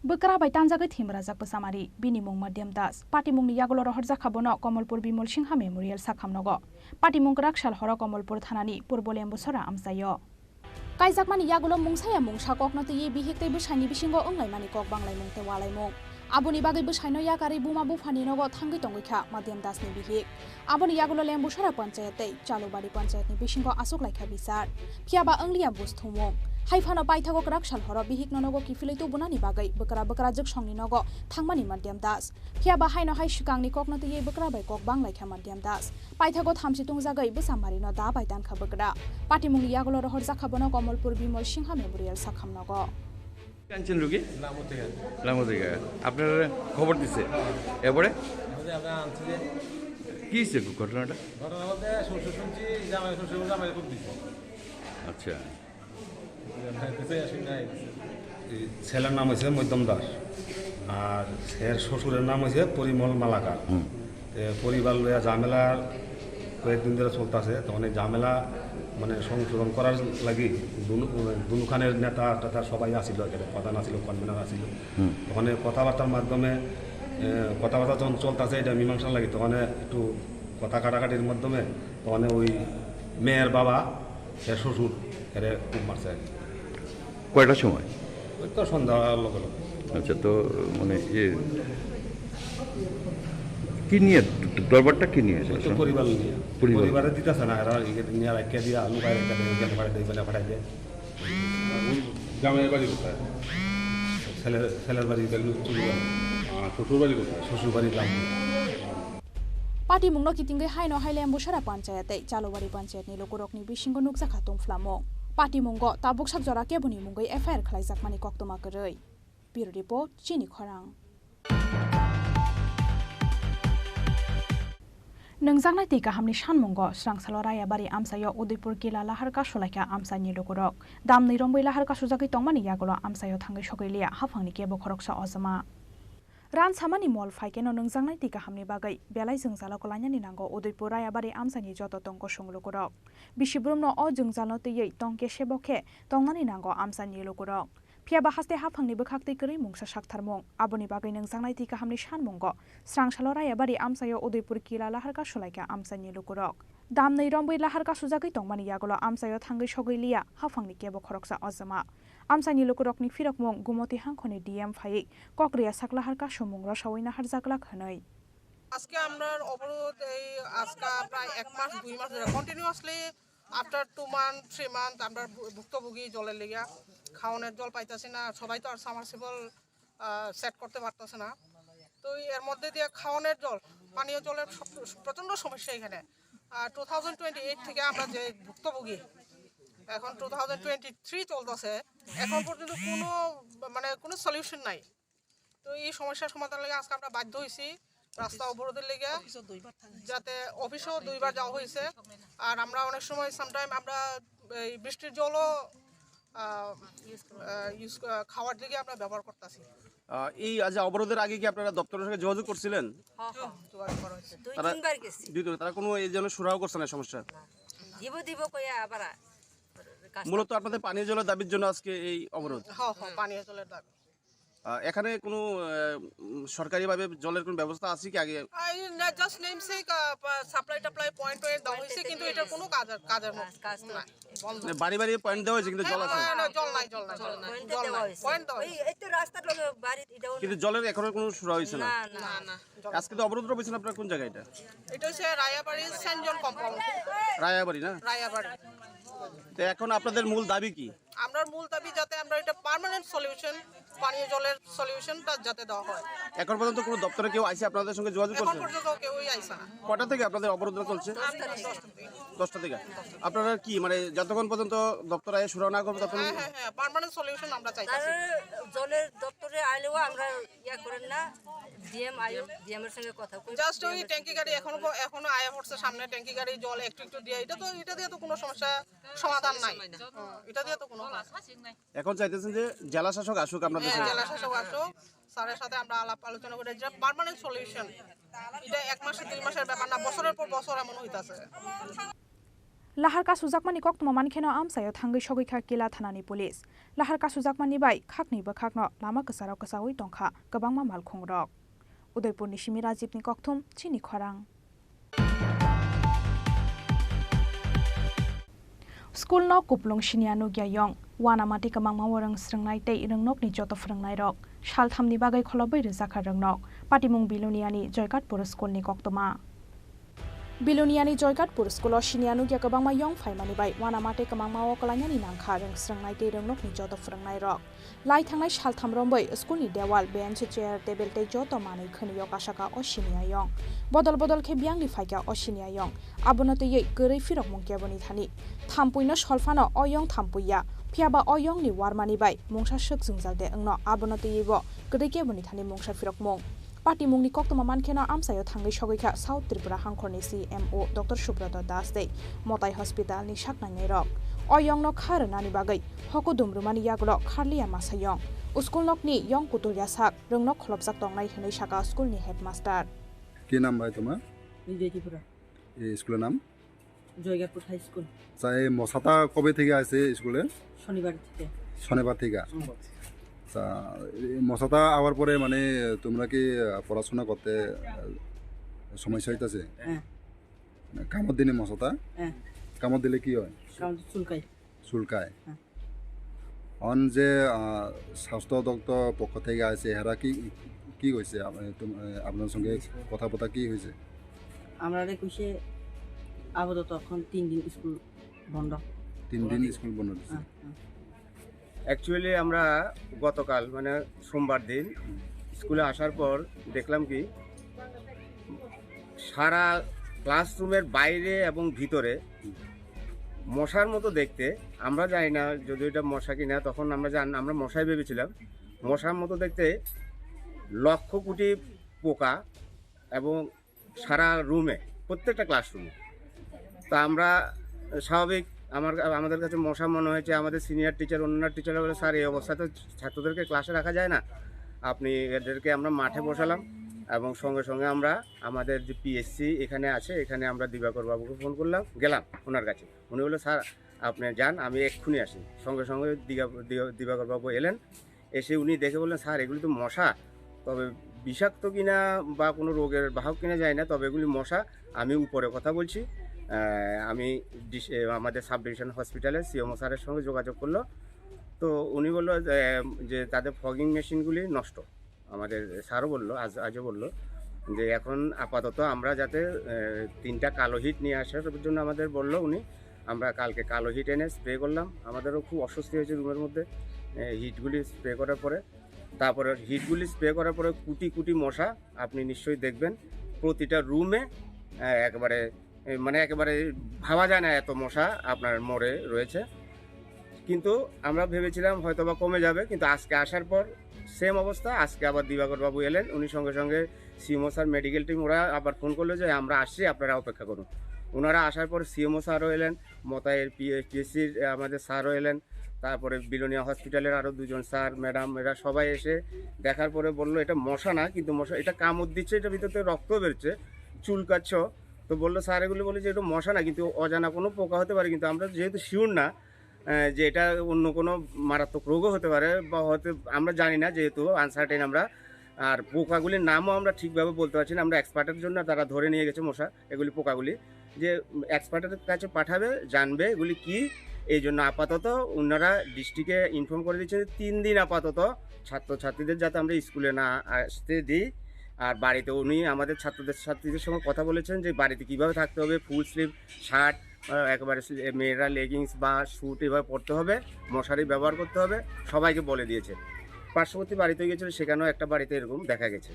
Bwkra bai tanjagwi thwimrajak bwsamari, bini mung Madhyam Das. Patimungni yagulo rohorjakha bono Komolpur Bimol Singha Memorial sakhamnogo. Patimung kwrak sal horo Komolpur thanani Purbo Lembusora amchaio. Kaijakmani yagulo mungsaya mungsa kokno twiwi bihik tei bwsaini bisingo wnglaimani kok banglaimung tei walaimung. Aboni bagwi bwsaino yakarwi buma buphani nogo thangwi tongwi kha Madhyam Dasni bihik. Aboni yagulo Lembusora panchayat tei Chalubari panchayatni bisingo achuklaikha bichar. Phiyaba wngliya buj thumung. Hai phano paithago kwrak sal horo bihikno nogo kiphilwi tubunani bagwi bwkra bwkrajwk songni nogo thangmani Madhyam Das. Phiyaba haino hai swkangni kokno twiwi bwkra bai kok banglaikha Madhyam Das. Paithago thamchi tungjagwi bwsa marino da bai tankha bwkra. Patimungni yagulo rohorjakha bono Komolpur Bimol Singha Memorial sakhamnogo. আনছেন রুগী? লামো থেকে। লামো থেকে। আপনারা খবর দিছে? এরপরে? আমাদের আমরা আনছি যে কি হয়েছে ঘটনাটা? ঘটনা বলতে শ্বশুর শুনছি, জামাই শ্বশুর, জামাই খুব দিছে। আচ্ছা। এই ছেলের নাম হয়েছে মধ্যম দাস, আর এর শ্বশুরের নাম হয়েছে পরিমল মালাকার। হুম। এ, পরিবার লইয়া ঝামেলা কয়েকদিন ধরে চলতেছে। তখন এই ঝামেলা মানে সংশোধন করার লাগি দুনু-, দুনুখানের নেতা টেতা সবাই আসিল, এখানে প্রধান আসিল, কনভেনার আসিল। হুম। ওখানে কথাবার্তার মাধ্যমে, এ, কথাবার্তা যখন চলতেছে এটা মীমাংসা লাগি, তখন একটু কথা কাটাকাটির মাধ্যমে তখন ওই মেয়ের বাবা, এর শ্বশুর, এরে খুব মারছে আর কি। কয়টার সময়? ওই তো সন্ধ্যা লগে লগে। আচ্ছা, তো মানে ইয়ে, কি নিয়ে, দরবারটা কি নিয়ে হয়েছে ওই তো আসলে? পরিবার নিয়ে। পরিবার। পরিবারে দিতেছে না, এরা ইয়ে নিয়ে রাখিয়ে দিয়ে আলু বাইরে রেখে দেয়, ওইখানে পাঠাই দেয়, ওইখানে পাঠাই দেয়। জামাইয়ের বাড়ি কোথায়? ছেলের, ছেলের বাড়ি বেলু-, চুরি বাড়ি। আর শ্বশুর বাড়ি কোথায়? শ্বশুর বাড়ি Lumpur. Patimungno kitingwi haino hai Lembusora panchayat tei Chalubari panchayatni lukurokni bisingo nukjakha tungphlamung. Patimungo tabuk sak jora keboni mungwi F I R khlaijakmani koktwma kwrwi. Bureau Report, Chini Khorang. Nwngjaknai twi kahamni sanmungo swrangsalo Rayabari amchaio Udaipur Kila lahar kasulaikha amchaini lukurok. Damni romwi lahar kasujagwi tongmani yagulo amchaio thangwi sogwi liya haphangni kebo khoroksa ojama. Ran samani mol phaikeno nwngjaknai twi kahamni bagwi belai jwngjalo kwlainani nango Udaipur Rayabari amchaini joto tongkosong lukurok. Bisi borokno o jwngjalno twiwi tongkhe sebo khe tongnani nango amchaini lukurok. Phiya ba haste haphangni bwkhaktwi kwrwi mungsa saktharmung, aboni bagwi nwngjaknai twi kahamni sanmungo srangsalo Rayabari amchaio Udaipur kila laharka sulaikha amchaini lukurok. Damnwi rombwi laharka sujagwi tongmani yagulo amchaio thangwi sogwi liya haphangni kebo khoroksa ojama. Amchaini lukurokni phirokmung Gumoti hangkhoni D M phaiwi kokriya sak laharka sumung rosawi naharjaglak hwnwi. আজকে আমরা অবরোধ এই আজকে প্রায় এক মাস দুই মাস ধরে continuously after two month three month আমরা ভু- ভুক্তভোগী জলের লেগে খাওয়ানোর জল পাইতাছি না। সবাই তো আর সাবমার্সিবল সেট করতে পারতেছে না। তো এর মধ্যে দিয়ে খাওয়ানোর জল, পানীয় জলের সব- প্রচণ্ড সমস্যা এখানে। টু থাউজেন্ড টোয়েন্টি এইট থেকে আমরা যে ভুক্তভোগী, এখন টু থাউজেন্ড টোয়েন্টি থ্রি চলতেছে, এখন পর্যন্ত কোনো মানে কোনো সলিউশন নাই। তো এই সমস্যার সমাধান লেগে আজকে আমরা বাধ্য হয়েছি রাস্তা অবরোধের লেগে, যাতে অফিসেও দুইবার যাওয়া হয়েছে। আর আমরা অনেক সময় সামটাইম আমরা এই বৃষ্টির জলও ইউজ খাওয়ার দিকে আমরা ব্যবহার করতেছি। আহ, এই আজ অবরোধের আগে কি আপনারা দপ্তরের সঙ্গে যোগাযোগ করছিলেন? যোগাযোগ করা হয়েছে। দুই তারা তিনবার গেছি। দুই তিন, তারা কোনো এই জন্য সুরাহা করছে না সমস্যা? দিব দিব কইয়া আবার কাজ মূলত আপনাদের পানীয় জলের দাবির জন্য আজকে এই অবরোধ। হ্যাঁ, হ্যাঁ, পানীয় জলের দাবি। আহ, এখানে কোনো আহ, উম, সরকারিভাবে জলের কোনো ব্যবস্থা আছে কি আগে? জাস্ট নেম সেক সাপ্লাই টাপ্লাই পয়েন্ট টয়েন্ট দেওয়া হয়েছে, কিন্তু এটার কোনো কাজ কাজের মধ্যে কাজ তো নাই। বন্ধ। মানে বাড়ি বাড়ি পয়েন্ট দেওয়া হয়েছে, কিন্তু জল আছে না? না, না, জল নাই, জল নাই, জল নাই। পয়েন্ট জল দেওয়া নাই। হয়েছে। পয়েন্ট দেওয়া ওই হয়েছে। এই তো রাস্তার লগে বাড়ি, এটাও না। কিন্তু জলের এখনো কোনো সুরা হয়েছে না। না, না। না, না, জল না, না। আজকে তো অবরোধটা হয়েছিল, আপনারা কোন জায়গা এটা? এটা হচ্ছে রায়াবাড়ি সেন্ট জন কমপ্লেক্স। রায়াবাড়ি না? রায়াবাড়ি। তো এখন আপনাদের মূল দাবি কি? আমরা মূল দাবি যাতে আমরা এটা পার্মানেন্ট সলিউশন, পানীয় জলের সলিউশনটা যাতে দেওয়া হয়। এখন পর্যন্ত কোনো দপ্তরে কেউ আইছে আপনাদের সঙ্গে যোগাযোগ এখন করছে? পর্যন্ত কেউই আইছে না। কটা থেকে আপনাদের অবরোধটা চলছে? দশটা থেকে। দশটা থেকে। আপনারা কি মানে যতক্ষণ পর্যন্ত দপ্তর আয় সুরা না করবে ততক্ষণ? হ্যাঁ, হ্যাঁ, হ্যাঁ, পার্মানেন্ট সলিউশন আমরা চাইতেছি। তারা জলের দপ্তরে আইলেও আমরা ইয়া করেন না, ডিএম আয়ো, ডিএম এর সঙ্গে কথা কই। জাস্ট ওই ট্যাঙ্কি গাড়ি এখনো প- এখনো আয়া পড়ছে সামনে, ট্যাঙ্কি গাড়ি জল একটু একটু দিয়ে, এটা তো, এটা দিয়ে তো কোনো সমস্যা সমাধান নাই। হুম, এটা দিয়ে তো কোনো এখন চাইতেছেন যে জেলা শাসক আসুক আপনাদের হ্যাঁ, সাথে? জেলা শাসক আসুক, স্যারের সাথে আমরা আলাপ আলোচনা করে যে পার্মানেন্ট সলিউশন, এটা এক মাসের দুই মাসের ব্যাপার না, বছরের পর বছর এমন হইতাছে। Lahar kasujakmani koktwma mankheno amchaio thangwi sogwikha Kila thanani police. Lahar kasujakmani bai khakni bwkhakno lama kwcharo kwchaui tongkha kwbangma malkhungrok. Udaipurni simi Rajibni kokthum, chini khorang. School no kuplung sinia nukya yong, uanamati kwbangma o rwng srwngnai tei rwngnokni joto phwrwngnairok. Salthamni bagwi kholobwi rwjakha rwngnok. Patimung Biluniani Joygatpur School ni koktwma. Biluniani Joygatpur School o sinia nukya kwbangma yong phaimani bai uanamati kwbangma o kwlainani nangkha rwng srwngnai tei rwngnokni joto phwrwngnairok. Lai thangnai saltham romwi school ni dewal, bench, chair, table tei joto manwi khwnwi o kasaka o sini ayong. Bodol bodol khe biyangni phaikha o sini ayong. Abono twiwi kwrwi phirokmung keboni thani. Thampuino solphano o yong thampui ya. Phiyaba o yongni warmani bai mungsa swk jwngjal de wngno, abono twiwi bo kwrwi keboni thani mungsa phirokmung. Patimungni koktwma mankheno amchaio thangwi sogwikha South Tripura hangkhorni C M O Doctor Subroto Das tei Motai Hospital ni saknainairok. O yongno kha rwnani bagwi hokudum rwmani yagulo kharliya masa yong. School nokni yong kuturya sak rwngnok kholopjak tongnai hwnwi saka school ni headmaster. কি নাম ভাই তোমার? বিজয় ত্রিপুরা। এই স্কুলের নাম? জয়গারপুর high school. আচ্ছা, এই মশাটা কবে থেকে আছে স্কুলে? শনিবার থেকে। শনিবার থেকে? হুম। আচ্ছা, এই মশাটা আওয়ার পরে মানে তোমরা কি, আহ, পড়াশোনা করতে, আহ, সমস্যা হইতাছে? হ্যাঁ। মানে কামড় দিলে মশাটা? হ্যাঁ। কামড় দিলে কি হয়? কামড় চুলকায়। চুলকায়। হ্যাঁ। অন যে, আহ, স্বাস্থ্য দপ্তর পক্ষ থেকে আছে, এরা কি, কি হয়েছে? আপ-, এ, তুম-, এ, আপনার সঙ্গে কথা বার্তা কি হয়েছে? আমরা রে কইছে আপাতত এখন তিন দিন স্কুল বন্ধ। তিন দিন স্কুল বন্ধ দিছে। হ্যাঁ, হ্যাঁ। অ্যাকচুয়ালি আমরা গতকাল মানে সোমবার দিন স্কুলে আসার পর দেখলাম কি সারা ক্লাসরুমের বাইরে এবং ভিতরে মশার মতো দেখতে, আমরা জানি না যদি এটা মশা কিনা, তখন আমরা জান আমরা মশাই ভেবেছিলাম। মশার মতো দেখতে লক্ষ কোটি পোকা এবং সারা রুমে, প্রত্যেকটা ক্লাসরুমে। তা আমরা স্বাভাবিক আমার আমাদের কাছে মশা মনে হয়েছে। আমাদের সিনিয়র টিচার, অন্যান্য টিচাররা বলে, "স্যার, এই অবস্থায় তো ছাত্রদেরকে ক্লাসে রাখা যায় না।" আপনি এদেরকে আমরা মাঠে বসালাম এবং সঙ্গে সঙ্গে আমরা আমাদের যে পিএইচসি এখানে আছে, এখানে আমরা দিবাকর বাবুকে ফোন করলাম, গেলাম ওনার কাছে। উনি বললো, "স্যার, আপনি যান, আমি এক্ষুনি আসি।" সঙ্গে সঙ্গে দিগা-, দিগা-, দিবাকর বাবু এলেন, এসে উনি দেখে বললেন, "স্যার, এগুলি তো মশা, তবে বিষাক্ত কিনা বা কোনো রোগের বাহক কিনা জানি না, তবে এগুলি মশা। আমি উপরে কথা বলছি।" আহ, আমি ডিস-, এ, আমাদের সাব ডিভিশন হসপিটালে সিএমও স্যারের সঙ্গে যোগাযোগ করলো। তো উনি বললো যে, যে তাদের ফগিং মেশিনগুলি নষ্ট। আমাদের স্যারও বললো, আজ, আজও বললো যে এখন আপাতত আমরা যাতে, এ, তিনটা কালো হিট নিয়ে আসার জন্য আমাদের বললো উনি। আমরা কালকে কালো হিট এনে স্প্রে করলাম। আমাদেরও খুব অস্বস্তি হয়েছে রুমের মধ্যে, এ, হিটগুলি স্প্রে করার পরে। তারপরে হিটগুলি স্প্রে করার পরে কুটি কুটি মশা আপনি নিশ্চয়ই দেখবেন প্রতিটা রুমে, এ, একেবারে, এ, মানে একেবারে ভাবা যায় না এত মশা আপনার মরে রয়েছে। কিন্তু আমরা ভেবেছিলাম হয়তো বা কমে যাবে, কিন্তু আজকে আসার পর সেম অবস্থা। আজকে আবার দিবাকর বাবু এলেন, উনি সঙ্গে সঙ্গে সিএমও স্যার, মেডিকেল টিম, ওরা আবার ফোন করলো যে, "আমরা আসছি, আপনারা অপেক্ষা করুন।" ওনারা আসার পর সিএমও স্যারও এলেন, মতাইয়ের পি-, পিএসসির, আহ, আমাদের স্যারও এলেন, তারপরে বিলোনিয়া হসপিটালের আরও দুজন স্যার, ম্যাডাম, এরা সবাই এসে দেখার পরে বললো, "এটা মশা না, কিন্তু মশা, এটা কামড় দিচ্ছে, এটা ভিতর থেকে রক্ত বেরোচ্ছে, চুলকাচ্ছ।" তো বললো, "স্যার, এগুলো বলে যে এটা মশা না, কিন্তু অজানা কোনো পোকা হতে পারে, কিন্তু আমরা যেহেতু শিওর না, আহ, যে এটা অন্য কোনো মারাত্মক রোগও হতে পারে বা হয়তো আমরা জানি না, যেহেতু আনসার্টেন আমরা, আর পোকাগুলির নামও আমরা ঠিকভাবে বলতে পারছি না, আমরা এক্সপার্টের জন্য তারা ধরে নিয়ে গেছে মশা, এগুলি পোকাগুলি।" যে এক্সপার্টের কাছে পাঠাবে, জানবে এগুলি কি। এই জন্য আপাতত ওনারা ডিস্ট্রিক্টে ইনফর্ম করে দিচ্ছেন যে তিন দিন আপাতত ছাত্রছাত্রীদের যাতে আমরা স্কুলে না আসতে দিই। আর বাড়িতে উনি আমাদের ছাত্রদের, ছাত্রীদের সঙ্গে কথা বলেছেন যে বাড়িতে কিভাবে থাকতে হবে, ফুল স্লিভ শার্ট, আহ, একেবারে স্লি-, মেয়েরা লেগিংস বা স্যুট এভাবে পরতে হবে, মশারি ব্যবহার করতে হবে, সবাইকে বলে দিয়েছে। পার্শ্ববর্তী বাড়িতে গেছিল, সেখানেও একটা বাড়িতে এরকম দেখা গেছে।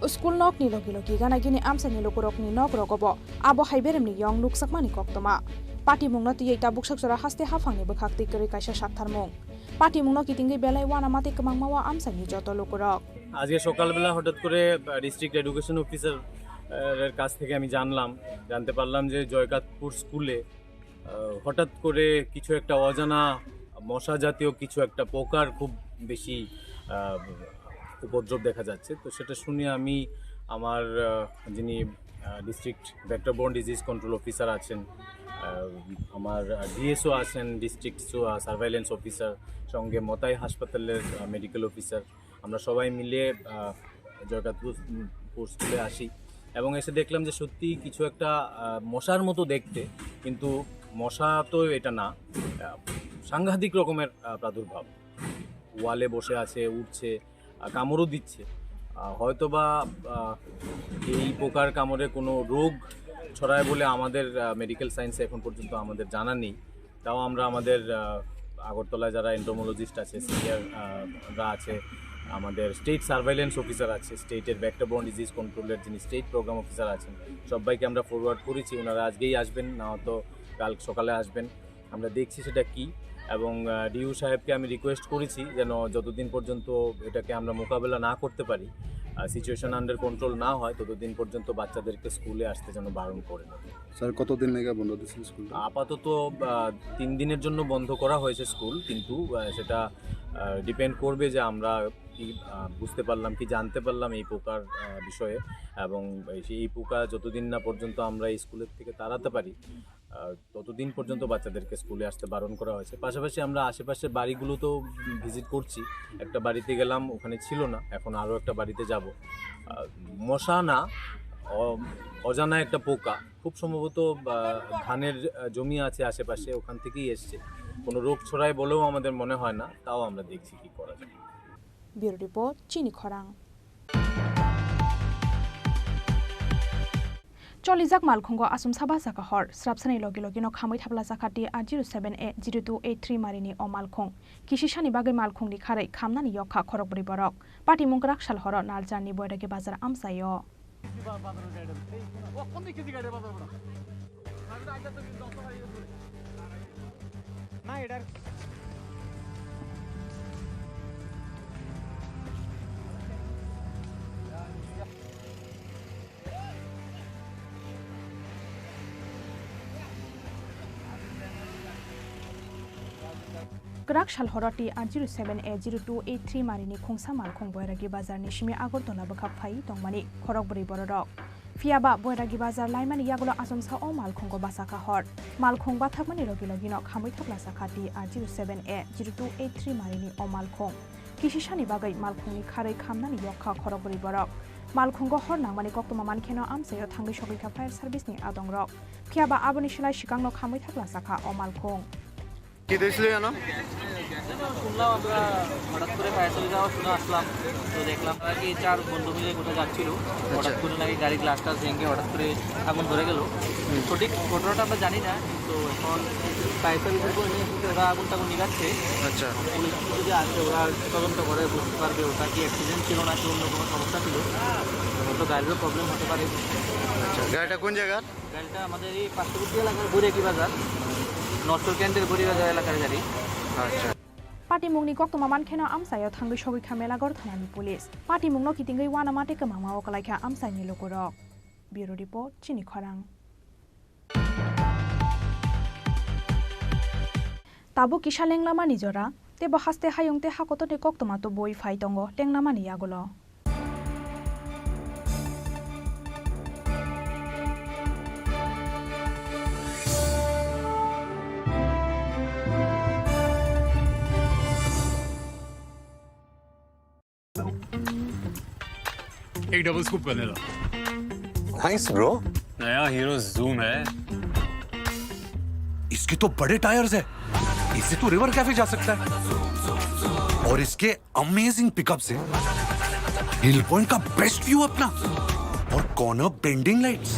School nokni logi logi gana gini amchaini lukurokni nok rogobo abo hai beremni yong nukjakmani koktwma. Patimungno twiwi tabuk sakjora haste haphangni bwkhak twi kwrwi kaisa saktharmung. Patimungno kitingwi belai uanama tei kwmangma o amchaini joto lukurok. আজকে সকালবেলা হঠাৎ করে, আহ, district education officer, আহ, এর কাছ থেকে আমি জানলাম, জানতে পারলাম যে জয়কাতপুর স্কুলে, আহ, হঠাৎ করে কিছু একটা অজানা মশা জাতীয় কিছু একটা পোকার খুব বেশি, আহ, উপদ্রব দেখা যাচ্ছে। তো সেটা শুনে আমি আমার, আহ, যিনি, আহ, district vector borne disease control officer আছেন, আহ, আমার, আহ, ডিএসও আছেন, ডিস্ট্রিক্ট সু-, আহ, সার্ভাইলেন্স অফিসার, সঙ্গে মতাই হাসপাতালের, আহ, মেডিকেল অফিসার, আমরা সবাই মিলে, আহ, জয়কাতপুর, উম, পুর স্কুলে আসি এবং এসে দেখলাম যে সত্যিই কিছু একটা, আহ, মশার মতো দেখতে, কিন্তু মশা তো এটা না, আহ, সাংঘাতিক রকমের, আহ, প্রাদুর্ভাব। ওয়ালে বসে আছে, উঠছে, আহ, কামড়ও দিচ্ছে। আহ, হয়তোবা, আহ, এই পোকার কামড়ে কোনো রোগ ছড়ায় বলে আমাদের, আহ, মেডিকেল সায়েন্সে এখন পর্যন্ত আমাদের জানা নেই। তাও আমরা আমাদের, আহ, আগরতলায় যারা এনট্রোমোলজিস্ট আছে, সিনিয়র, আহ, রা আছে, আমাদের স্টেট সার্ভাইলেন্স অফিসার আছে, স্টেটের ভেক্টর বর্ন ডিজিজ কন্ট্রোলের যিনি স্টেট প্রোগ্রাম অফিসার আছেন, সবাইকে আমরা ফরওয়ার্ড করেছি। ওনারা আজকেই আসবেন, না হয়তো কাল সকালে আসবেন। আমরা দেখছি সেটা কি, এবং, আহ, ডিইউ সাহেবকে আমি রিকোয়েস্ট করেছি যেন যতদিন পর্যন্ত এটাকে আমরা মোকাবেলা না করতে পারি, আহ, সিচুয়েশন আন্ডার কন্ট্রোল না হয়, ততদিন পর্যন্ত বাচ্চাদেরকে স্কুলে আসতে যেন বারণ করে দেন। স্যার, কতদিন লেগে বন্ধ দিচ্ছেন স্কুলটা? আপাতত, আহ, তিন দিনের জন্য বন্ধ করা হয়েছে স্কুল, কিন্তু, আহ, সেটা, আহ, ডিপেন্ড করবে যে আমরা কি, আহ, বুঝতে পারলাম, কি জানতে পারলাম এই পোকার, আহ, বিষয়ে, এবং এই, এই পোকা যতদিন না পর্যন্ত আমরা এই স্কুলের থেকে তাড়াতে পারি, আহ, ততদিন পর্যন্ত বাচ্চাদেরকে স্কুলে আসতে বারণ করা হয়েছে। পাশাপাশি আমরা আশেপাশের বাড়িগুলোতেও ভিজিট করছি। একটা বাড়িতে গেলাম, ওখানে ছিল না, এখন আরও একটা বাড়িতে যাব। আহ, মশা না, অ-, অজানা একটা পোকা, খুব সম্ভবত, আহ, ধানের, আহ, জমি আছে আশেপাশে, ওখান থেকেই এসছে। কোনো রোগ ছড়ায় বলেও আমাদের মনে হয় না, তাও আমরা দেখছি কি করা যায়। Bureau Report, Chini Khorang. Cholijak malkhungo achomsa bachakha hor, srapsani logi logino khamwi thaplajakha T R zero seven A zero two eight three marini o malkhung. Kisisani bagwi malkhungni kharwi khamnani yokha khorokbrwi borok. Patimung kwrak sal horo Nalcharni Boiragi bazar amchaio. Kwrak sal horo T R zero seven A zero two eight three marini khungsa malkhung Boiragi bazarni simi Agartala bwkhak phai tongmani khorok bwrwi bororok. Phiyaba Boiragi bazar laimani yagulo achomsa o malkhungo bachakha hor. Malkhung bathakmani logi logino khamwi thokla sakha T R zero seven A zero two eight three marini o malkhung. Kisisani bagwi malkhungni kharwi khamnani yokkha khorok bwrwi borok. Malkhungo hor nangmani koktwma mankheno amchaio thangwi sogwikha fire service ni adongrok. Phiyaba aboni slai swkangno khamwi thokla sakha o malkhung. কি ধুইছিলে জানো? শুনলাম আমরা হঠাৎ করে fire service আওয়াজ শুনে আসলাম, তো দেখলাম আর কি চার বন্ধু মিলে কোথায় যাচ্ছিল, হঠাৎ আচ্ছা। করে নাকি গাড়ি গ্লাস টাস ভেঙে হঠাৎ করে আগুন ধরে গেল। সঠিক ঘটনাটা আমরা জানি না, কিন্তু এখন ফায়ার সার্ভিসের কোনো নেই, ওরা আগুন টাগুন নিভাচ্ছে। আচ্ছা। পুলিশ যদি আসে, ওরা তদন্ত করে বুঝতে পারবে ওটা কি অ্যাক্সিডেন্ট ছিল নাকি অন্য কোনো সমস্যা ছিল। হয়তো গাড়িরও প্রবলেম হতে পারে। আচ্ছা, গাড়িটা কোন জায়গার? গাড়িটা আমাদের এই পার্শ্ববর্তী এলাকার বৈরাগী বাজার, নর্থ ক্যান্টের বৈরাগী বাজার এলাকার গাড়ি। আচ্ছা। Patimungni koktwma mankheno amchaio thangwi sogwikha Melaghor thanani police. Patimungno kitingwi uanama tei kwmangma o kwlaikha amchaini lukurok. Bureau report, Chini Khorang. Tabuk kisa lenglamani jora, teibo haste hayung tei hakotorni koktwma tubui phai tongo lenglamani yagulo. एक double scoop vanilla. Nice bro. नया hero zoom है। इसके तो बड़े टायर्स है, इससे तो river cafe जा सकता है। और इसके अमेजिंग पिकअप्स हैं, हिल पॉइंट का बेस्ट व्यू अपना, और कॉर्नर बेंडिंग लाइट्स,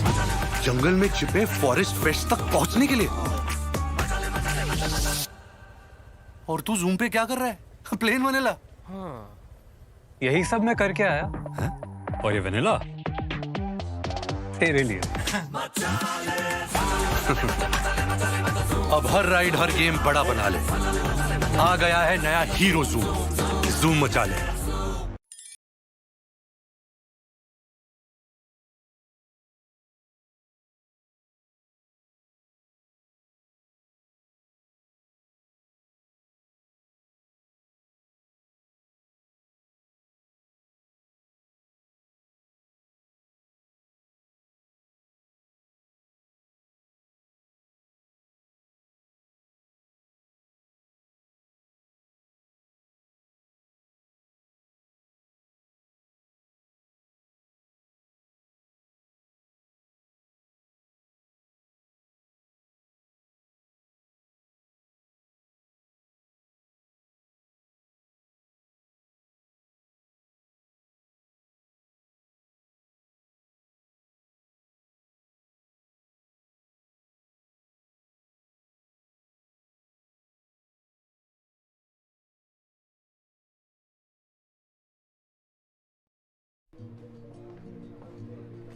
जंगल में छिपे फॉरेस्ट फ्रेश तक पहुंचने के लिए। और तू जूम पे क्या कर रहा है? Plane vanilla. हाँ। यही सब मैं करके आया। हैं? और ये वनीला तेरे लिए। अब हर राइड, हर गेम बड़ा बना ले। आ गया है नया हीरो जूम। जूम मचा ले।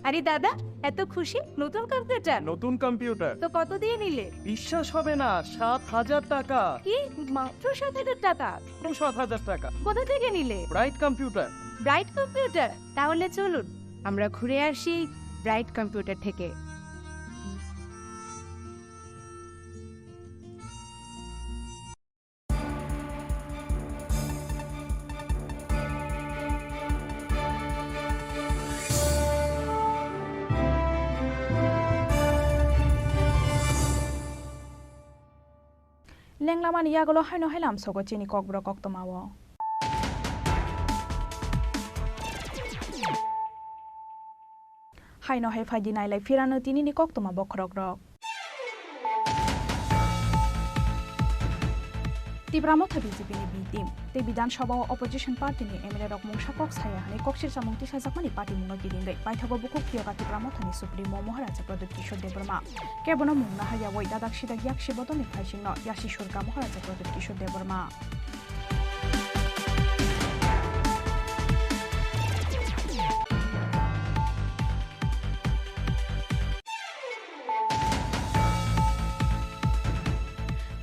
আরে দাদা, এত খুশি? নতুন কম্পিউটার? নতুন কম্পিউটার। তো কত দিয়ে নিলে? বিশ্বাস হবে না, সাত হাজার টাকা। কি? মাত্র সাত হাজার টাকা? মাত্র সাত হাজার টাকা। কোথা থেকে নিলে? Bright computer. Bright computer? তাহলে চলুন, আমরা ঘুরে আসি ব্রাইট কম্পিউটার থেকে। Lenglamani yagulo haino hai lamsogo chini kokborok koktwmao. Haino hai phaidi nailai phirano tinini koktwma bokhorokrok. Tipra Motha B J P ni B team tei Bidhan Sabha o opposition party ni M L A rok mungsa kok saya hwnwi koksir chamung tisajakmani patimungno kitingwi paithago bukhuk Twiyoga Tipra Motha ni Supremo Maharaja Pradyut Kishore Debbarma. Kebono mung naharyawi dadak sidak yaksi bodolni phaisingno yasi surka Maharaja Pradyut Kishore Debbarma.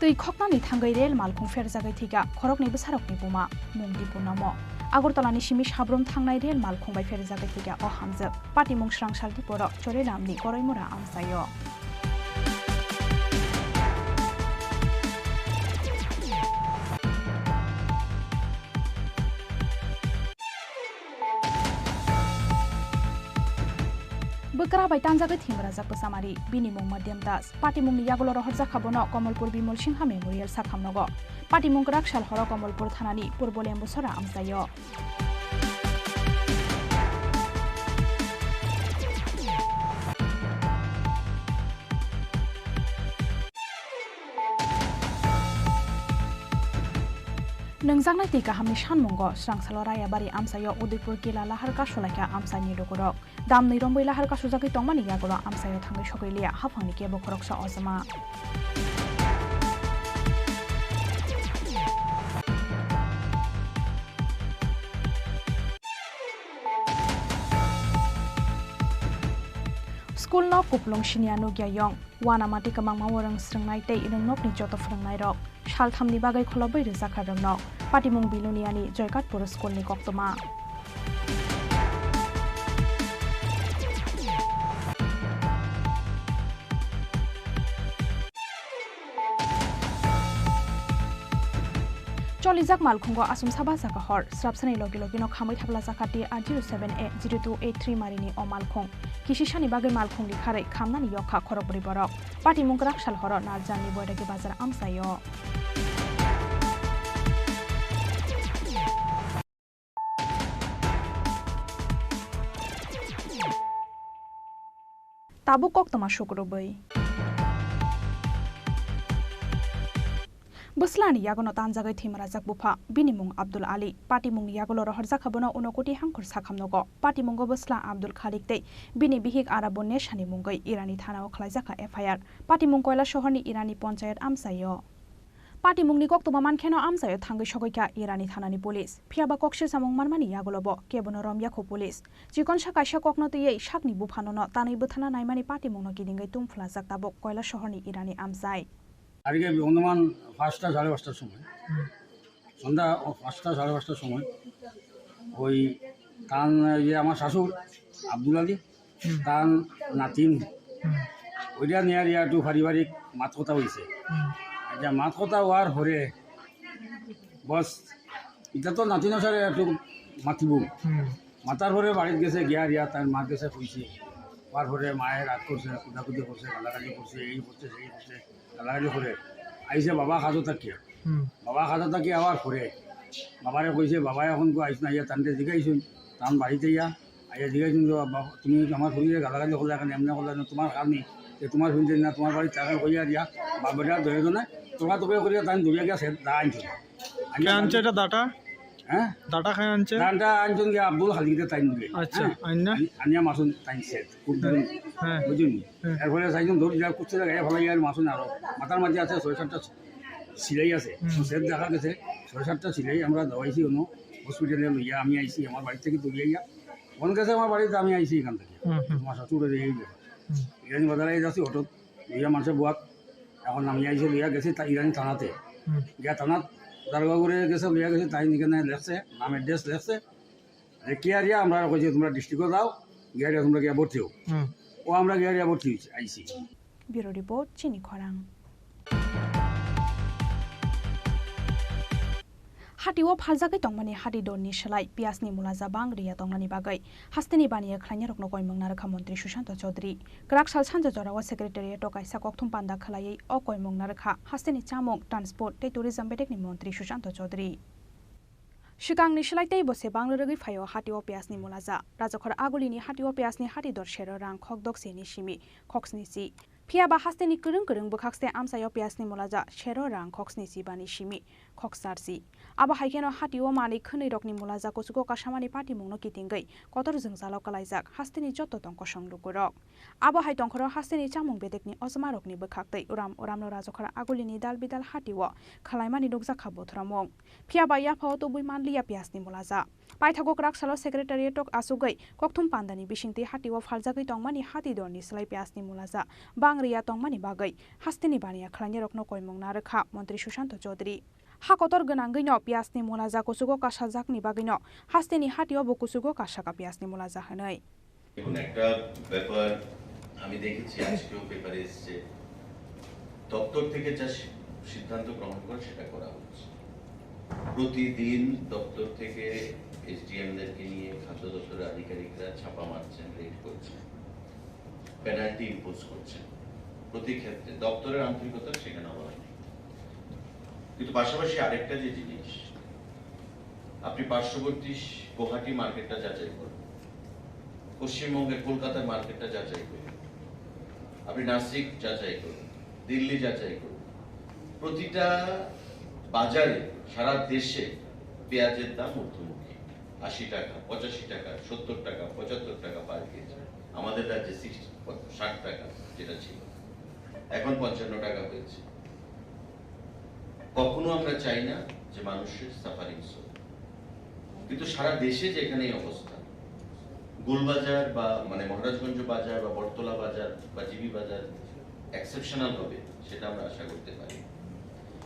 Twi khoknani thangwi rel malkhung pherjagwi thwikha khoroknwi bwsarokni buma, mung Dipu Nomo. Agartala ni simi Sabrum thangnai rel malkhung bai pherjagwi thwikha o hamjwk. Patimung srang sal Dipuro Chorilamni Koraimura amchaio. Kwrak bai tanjagwi thwimrajak bwsamari, bini mung Madhyam Das. Patimungni yagulo rohorjak kha bono Komolpur Bimol Singha Memorial sakhamnogo. Patimung kwrak sal horo Komolpur thanani Purbo Lembusora amchaio. Nwngjaknai twi kahamni sanmungo, swrangsalo Rayabari amchaio Udaipur Kila lahar kasulaikha amchaini lukurok. Damni romwi lahar kasujagwi tongmani yagulo amchaio thangwi sogwi liya haphangni kebo khoroksa ojama. School no kuplung siniya nukya yong, wana mati kwbangma o rwng swrwngnai tei rwngnokni joto phwrwngnairok. Salthamni bagwi kholobwi rwjakha rwngnok. Patimung Biluniani Joykatpur School ni koktwma. Cholijak malkhungo aswmsa bachakha hor, swrapsani logi logino khamwi thaplajakha T R zero seven A zero two eight three marini o malkhung. Kisisani bagwi malkhung rikharwi khamnani yokha khorokbrwi borok. Patimung kwrak sal horo Narjani Boiragi bazar amchaio. Tabuk koktwma sukrubwi. Bwslani yagono tanjagwi thwimrajak bupha, bini mung Abdul Ali. Patimungni yagulo rohorjakha bono Unokoti Hangkhor sakhamnogo. Patimungo bwsla Abdul Khalik tei bini bihik Arabun Nesani mungwi Irani thanao khlaijakha F I R. Patimung Koila sohorni Irani ponchayat amchaio. Patimungni koktwma mankheno amchaio thangwi sogwikha Irani thanani police. Phiyaba kok sisamung manmani yagulobo kebono romyakho police. Chikonsa kaisa kokno twiwi sakni buphanono tanwi bwtharna naimani patimungno kidingwi tungphlajak tabuk Koila sohorni Irani amchai. আজকে অনুমান পাঁচটা সাড়ে পাঁচটার সময়, সন্ধ্যা পাঁচটা সাড়ে পাঁচটার সময় ওই তান, যে আমার শ্বশুর আব্দুল আলী, তান নাতিন, ওইটা নিয়ে আর একটু পারিবারিক মাত কথা হয়েছে। আচ্ছা, মাত কথা হওয়ার পরে বস, এটা তো নাতিন সারে একটু মাতিব। মাতার পরে বাড়িত গেছে, গিয়া রিয়া তার মার গেছে কইছে। হওয়ার পরে মায়ে রাগ করছে, কুদাকুদি করছে, গালাগালি করছে, এই করছে, সেই করছে, গালাগালি করে। আইছে বাবা কাজো থাকিয়া। বাবা কাজো থাকি আওয়ার পরে বাবারে কইছে, "বাবাই এখন কো আইস না, ইয়া তানতে জিগাইছুন, তান বাড়িতে ইয়া, আইয়া জিগাইছুন যে, 'বাবা, তুমি আমার ফুরিরে গালাগালি করলে, এখন এমনি করলে না, তোমার কাজ নেই, যে তোমার ফুরিরে না, তোমার বাড়ির টাকা কইয়া দিয়া, বাবাটা দয়ে জনে তোকা তোকে করিয়া তান দৌড়িয়া গিয়া সে দা আনছুন।" কে আনছে এটা দাটা? হ্যাঁ? দাটা খাই আনছে? দাটা আনছুন গিয়া আব্দুল খালিক দে তাইন দিলে। আচ্ছা, হ্যাঁ? আইন না? আনি-, আনিয়া মাসুন তাইন সেট। খুব হ্যাঁ। বুঝুন। হ্যাঁ। এরপরে চাইজন দৌড় যা করছে, গায়ে ফেলাই আর মাসুন আরো। মাথার মাঝে আছে ছয় সাতটা সিলাই আছে। হুম। সেট দেখা গেছে, ছয় সাতটা সিলাই আমরা দেওয়াইছি কোনো হসপিটালে লইয়া আমি আইছি, আমার বাড়ি থেকে দৌড়িয়া ইয়া। ফোন গেছে আমার বাড়িতে, আমি আইছি এখান থেকে। হুম, হুম। আমার শ্বশুরে এই ব্যাপার। হুম। এখানে বাজারে যাচ্ছি, অটো লইয়া মানুষের বুয়াক। এখন আমি আইছি, লইয়া গেছি তা ইরানি থানাতে। হুম। গিয়া থানাত দারোগা করে গেছে, লইয়া গেছে, তাই এখানে লেখছে, নাম অ্যাড্রেস লেখছে। লেখিয়া দিয়া আমরা কইছি, "তোমরা ডিস্ট্রিক্টে যাও, গিয়া দিয়া তোমরা গিয়া ভর্তি হও।" হুম। ও আমরা গিয়া দিয়া ভর্তি হইছি, আইছি। Bureau Report, Chini Khorang. Hati o phaljagwi tongmani hati dorni slai piyajni mulaja bang riya tongnani bagwi hasteni baniya khlainarokno koimung narwkha Montri Sushanta Chaudhary. Kwrak sal sanja jorao Secretariat o kaisa kokthum panda khwlaiwi o koimung narwkha hasteni chamung, transport tei tourism bedekni montri Sushanta Chaudhary. Swkangni slai teibo se bang rwrwgwi phaio hati o piyajni mulaja. Rajakhor Agulini hati o piyajni hati dor sero rang khok doksini simi khok sni si. Phiya ba hasteni kwrwng kwrwng bwkhak se amchaio piyajni mulaja sero rang khok sni si bani simi khok char si. Abo hai kheno hati o manwi khwnwi rokni mulaja kuchugo kasamani patimungno kitingwi kotor jwngjalo kwlaijak hasteni joto tong kosong lukurok. Abo hai tongkhoro hasteni chamung bedekni ochomarokni bwkhaktwi uram uramno Rajakhor Agulini dal bidal hati o khwlaimani nukjakha bothoromung. Phiya ba yaphao tubui manliya piyajni mulaja. Paithago kwrak salo Secretariat o achugwi kokthum pandani bisingtwi hati o phaljagwi tongmani hati dorni slai piyajni mulaja bang riya tongmani bagwi hasteni baniya khlainarokno koimung narwkha Montri Sushanta Chaudhary. Ha kotor gwnangwino piyajni mulaja kuchugo kasajakni bagwino hasteni hati o bo kuchugo kasaka piyajni mulaja hwnwi. দেখুন, একটা ব্যাপার আমি দেখেছি, আজকেও পেপারে এসছে, দপ্তর থেকে যা সি-, সিদ্ধান্ত গ্রহণ করে সেটা করা হচ্ছে। প্রতিদিন দপ্তর থেকে এসডিএমদেরকে নিয়ে খাদ্য দপ্তরের আধিকারিকরা ছাপা মারছেন, রেড করছেন। পেনাল্টি ইম্পোজ করছেন। প্রতি ক্ষেত্রে দপ্তরের আন্তরিকতা সেখানে অবহেলা নেই। কিন্তু পাশাপাশি আরেকটা যে জিনিস, আপনি পার্শ্ববর্তী গুয়াহাটি মার্কেটটা যাচাই করুন, পশ্চিমবঙ্গের কলকাতার মার্কেটটা যাচাই করুন, আপনি নাসিক যাচাই করুন, দিল্লি যাচাই করুন। প্রতিটা বাজারে সারা দেশে পেঁয়াজের দাম ঊর্ধ্বমুখী। আশি টাকা, পঁচাশি টাকা, সত্তর টাকা, পঁচাত্তর টাকা পার কেজি। আমাদের রাজ্যে সিক্সটি, ষাট টাকা যেটা ছিল, এখন পঞ্চান্ন টাকা হয়েছে। কখনো আমরা চাই না যে মানুষের সাফারিংস হোক, কিন্তু সারা দেশে যেখানে এই অবস্থা, গোলবাজার বা মানে মহারাজগঞ্জ বাজার বা বটতলা বাজার বা জিবি বাজার এক্সেপশনাল হবে, সেটা আমরা আশা করতে পারি।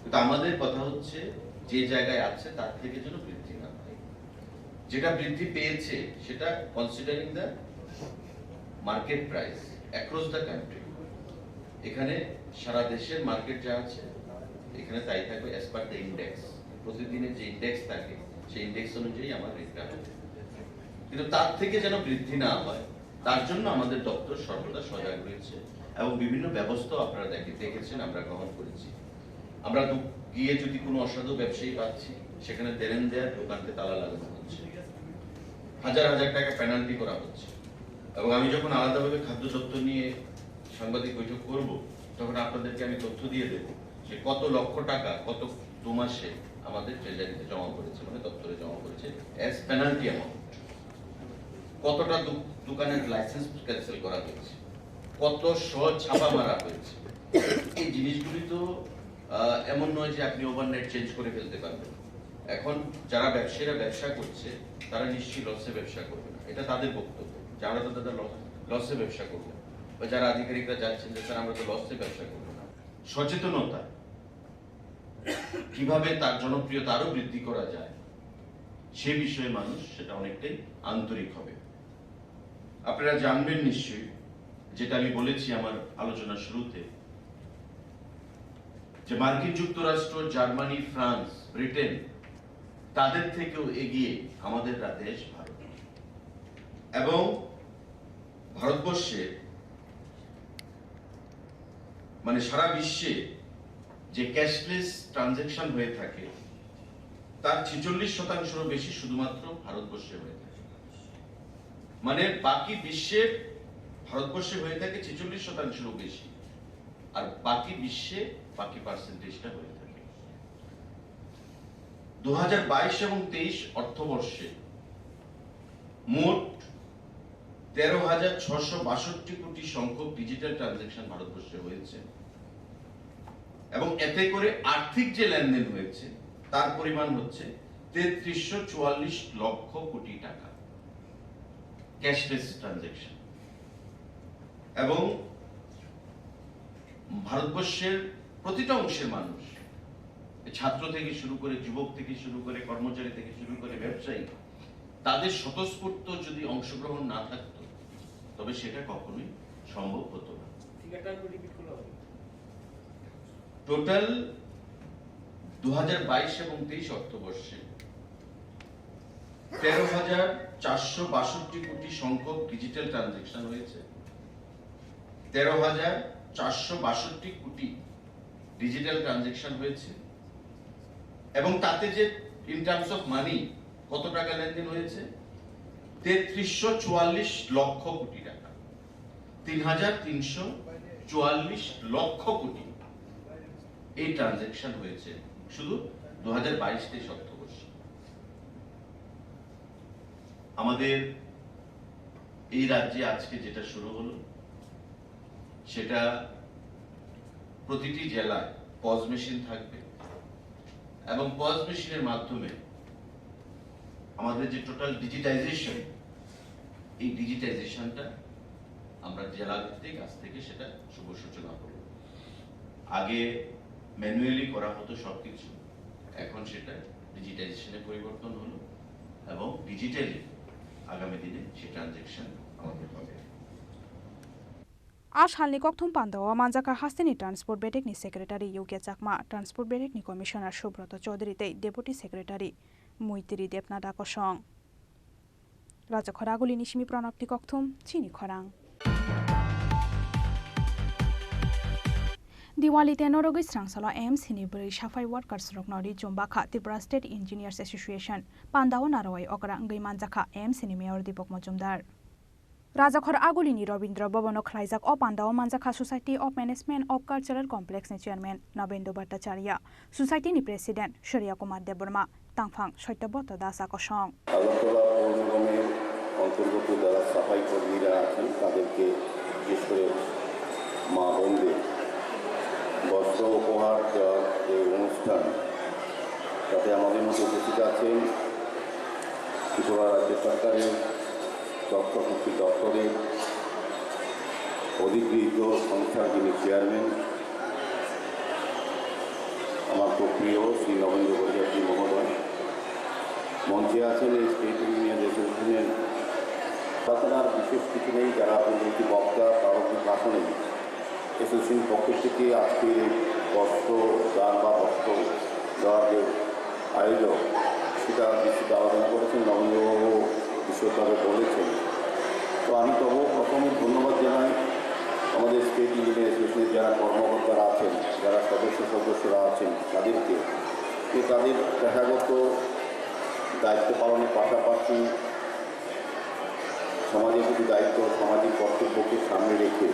কিন্তু আমাদের কথা হচ্ছে, যে জায়গায় আছে তার থেকে যেন বৃদ্ধি না পায়। যেটা বৃদ্ধি পেয়েছে সেটা considering the market price across the country. এখানে সারা দেশের মার্কেট যা আছে, এখানে তাই থাকবে অ্যাজ পার দ্য ইন্ডেক্স। প্রতিদিনের যে ইন্ডেক্স থাকে, সেই ইন্ডেক্স অনুযায়ী আমার রেটটা হবে। কিন্তু তার থেকে যেন বৃদ্ধি না হয়, তার জন্য আমাদের দপ্তর সর্বদা সজাগ রয়েছে এবং বিভিন্ন ব্যবস্থা আপনারা দেখে-, দেখেছেন, আমরা গ্রহণ করেছি। আমরা দু-, গিয়ে যদি কোনো অসাধু ব্যবসায়ী পাচ্ছি, সেখানে দেরেন দেয়ার দোকানকে তালা লাগানো হচ্ছে, হাজার হাজার টাকা পেনাল্টি করা হচ্ছে। এবং আমি যখন আলাদাভাবে খাদ্য দপ্তর নিয়ে সাংবাদিক বৈঠক করব, তখন আপনাদেরকে আমি তথ্য দিয়ে দেব যে কত লক্ষ টাকা গত দু মাসে আমাদের ট্রেজারিতে জমা পড়েছে, মানে দপ্তরে জমা পড়েছে অ্যাজ পেনাল্টি অ্যামাউন্ট। কতটা দু-, দোকানের লাইসেন্স ক্যান্সেল করা হয়েছে, কত শ ছাপা মারা হয়েছে। এই জিনিসগুলি তো, আহ, এমন নয় যে আপনি ওভারনাইট চেঞ্জ করে ফেলতে পারবেন। এখন যারা ব্যবসায়ীরা ব্যবসা করছে, তারা নিশ্চয়ই লসে ব্যবসা করবে না, এটা তাদের বক্তব্য যে আমরা তো তাদের লস-, লসে ব্যবসা করবো না। বা যারা আধিকারিকরা যাচ্ছেন যে, "স্যার, আমরা তো লসে ব্যবসা করবো না।" সচেতনতা কিভাবে তার জনপ্রিয়তা আরো বৃদ্ধি করা যায়, সে বিষয়ে মানুষ সেটা অনেকটাই আন্তরিক হবে। আপনারা জানবেন নিশ্চয়ই, যেটা আমি বলেছি আমার আলোচনার শুরুতে, যে মার্কিন যুক্তরাষ্ট্র, জার্মানি, ফ্রান্স, ব্রিটেন, তাদের থেকেও এগিয়ে আমাদের রা-, দেশ ভারত। এবং ভারতবর্ষে, মানে সারা বিশ্বে যে ক্যাশলেস ট্রানজ্যাকশন হয়ে থাকে, তার ছেচল্লিশ শতাংশরও বেশি শুধুমাত্র ভারতবর্ষে হয়ে থাকে। মানে বাকি বিশ্বের, ভারতবর্ষে হয়ে থাকে ছেচল্লিশ শতাংশরও বেশি, আর বাকি বিশ্বে বাকি পার্সেন্টেজটা হয়ে থাকে। দু হাজার বাইশ এবং তেইশ অর্থবর্ষে মোট তেরো হাজার ছশো বাষট্টি কোটি সংখ্যক ডিজিটাল ট্রানজ্যাকশন ভারতবর্ষে হয়েছে, এবং এতে করে আর্থিক যে লেনদেন হয়েছে, তার পরিমাণ হচ্ছে তেত্রিশশো চুয়াল্লিশ লক্ষ কোটি টাকা ক্যাশলেস ট্রানজ্যাকশন। এবং ভারতবর্ষের প্রতিটা অংশের মানুষ, ছাত্র থেকে শুরু করে, যুবক থেকে শুরু করে, কর্মচারী থেকে শুরু করে, ব্যবসায়ী, তাদের স্বতঃস্ফূর্ত যদি অংশগ্রহণ না থাকতো, তবে সেটা কখনোই সম্ভব হতো না। ফিগারটা একটু রিপিট করলে হবে। টোটাল দু হাজার বাইশ এবং তেইশ অর্থবর্ষে তেরো হাজার চারশো বাষট্টি কোটি সংখ্যক ডিজিটাল ট্রানজ্যাকশন হয়েছে। তেরো হাজার চারশো বাষট্টি কোটি ডিজিটাল ট্রানজ্যাকশন হয়েছে, এবং তাতে যে ইন টার্মস অফ মানি কত টাকা লেনদেন হয়েছে, তেত্রিশশো চুয়াল্লিশ লক্ষ কোটি টাকা, তিন হাজার তিনশো চুয়াল্লিশ লক্ষ কোটি এই ট্রানজ্যাকশন হয়েছে শুধু দু হাজার বাইশ তেইশ অর্থবর্ষে। আমাদের এই রাজ্যে আজকে যেটা শুরু হলো, সেটা প্রতিটি জেলায় পজ মেশিন থাকবে, এবং পজ মেশিনের মাধ্যমে আমাদের যে টোটাল ডিজিটাইজেশন, এই ডিজিটাইজেশনটা আমরা জেলা ভিত্তিক আজ থেকে সেটা শুভ সূচনা করব। আগে ম্যানুয়ালি করা হতো সব কিছু, এখন সেটা ডিজিটাইজেশনে পরিবর্তন হলো, এবং ডিজিটালি আগামী দিনে সে ট্রানজ্যাকশন আমাদের হবে। A salni kokthum pandao manjakha hasteni Transport bedekni secretary Yogya Chakma, Transport bedekni commissioner Subroto Chaudhary tei deputy secretary Moitri Debnath Akosong. Raja Khoragulini simi Pranabni kokthum, chini khorang. Diwali teno rwgwi srangsalo A M C ni bwrwi saphai workers rokno ri chumbakha Tripura State Engineers Association. Pandao narwai okra wngwi manjakha A M C ni Mayor Deepak Majumdar. Rajakhor Agulini Rabindra Bhavan o khlaijak o pandao manjakha Society of Management of Cultural Complex ni Chairman Nabendra Bhattacharya, Society ni President Surya Kumar Debbarma, tangphang Satyabrat Das akosong. Agartala পৌর নিগমের অন্তর্গত যারা সাফাই কর্মীরা আছেন, তাদেরকে, বিশেষ করে মা বোনদের বস্ত্র উপহার দেওয়ার যে অনুষ্ঠান, তাতে আমাদের মধ্যে উপস্থিত আছেন ত্রিপুরা রাজ্য সরকারের তথ্য সংস্কৃতি দপ্তরের অধিগৃহীত সংস্থার যিনি চেয়ারম্যান, আমার খুব প্রিয় শ্রী নবেন্দ্র ভট্টাচার্য মহোদয়। মঞ্চে আছেন এই স্টেট ইউনিয়ন অ্যাসোসিয়েশনের, তখন আর বিশেষ কিছু নেই, যারা পূর্ববর্তী বক্তা, প্রারম্ভিক ভাষণে অ্যাসোসিয়েশন পক্ষ থেকে আজকে এই বস্ত্র দান বা বস্ত্র দেওয়ার যে আয়োজন, সেটা বিস্তৃত আলোচনা করেছেন, নবেন্দ্রবাবু বিশদভাবে বলেছেন। তো আমি তবুও প্রথমে ধন্যবাদ জানাই আমাদের স্টেট ইঞ্জিনিয়ার অ্যাসোসিয়েশনের যারা কর্মকর্তারা আছেন, যারা সদস্য সদস্যরা আছেন, তাদেরকে, যে তাদের পেশাগত দায়িত্ব পালনের পাশাপাশি সমাজের কিছু দায়িত্ব, সামাজিক কর্তব্যকে সামনে রেখে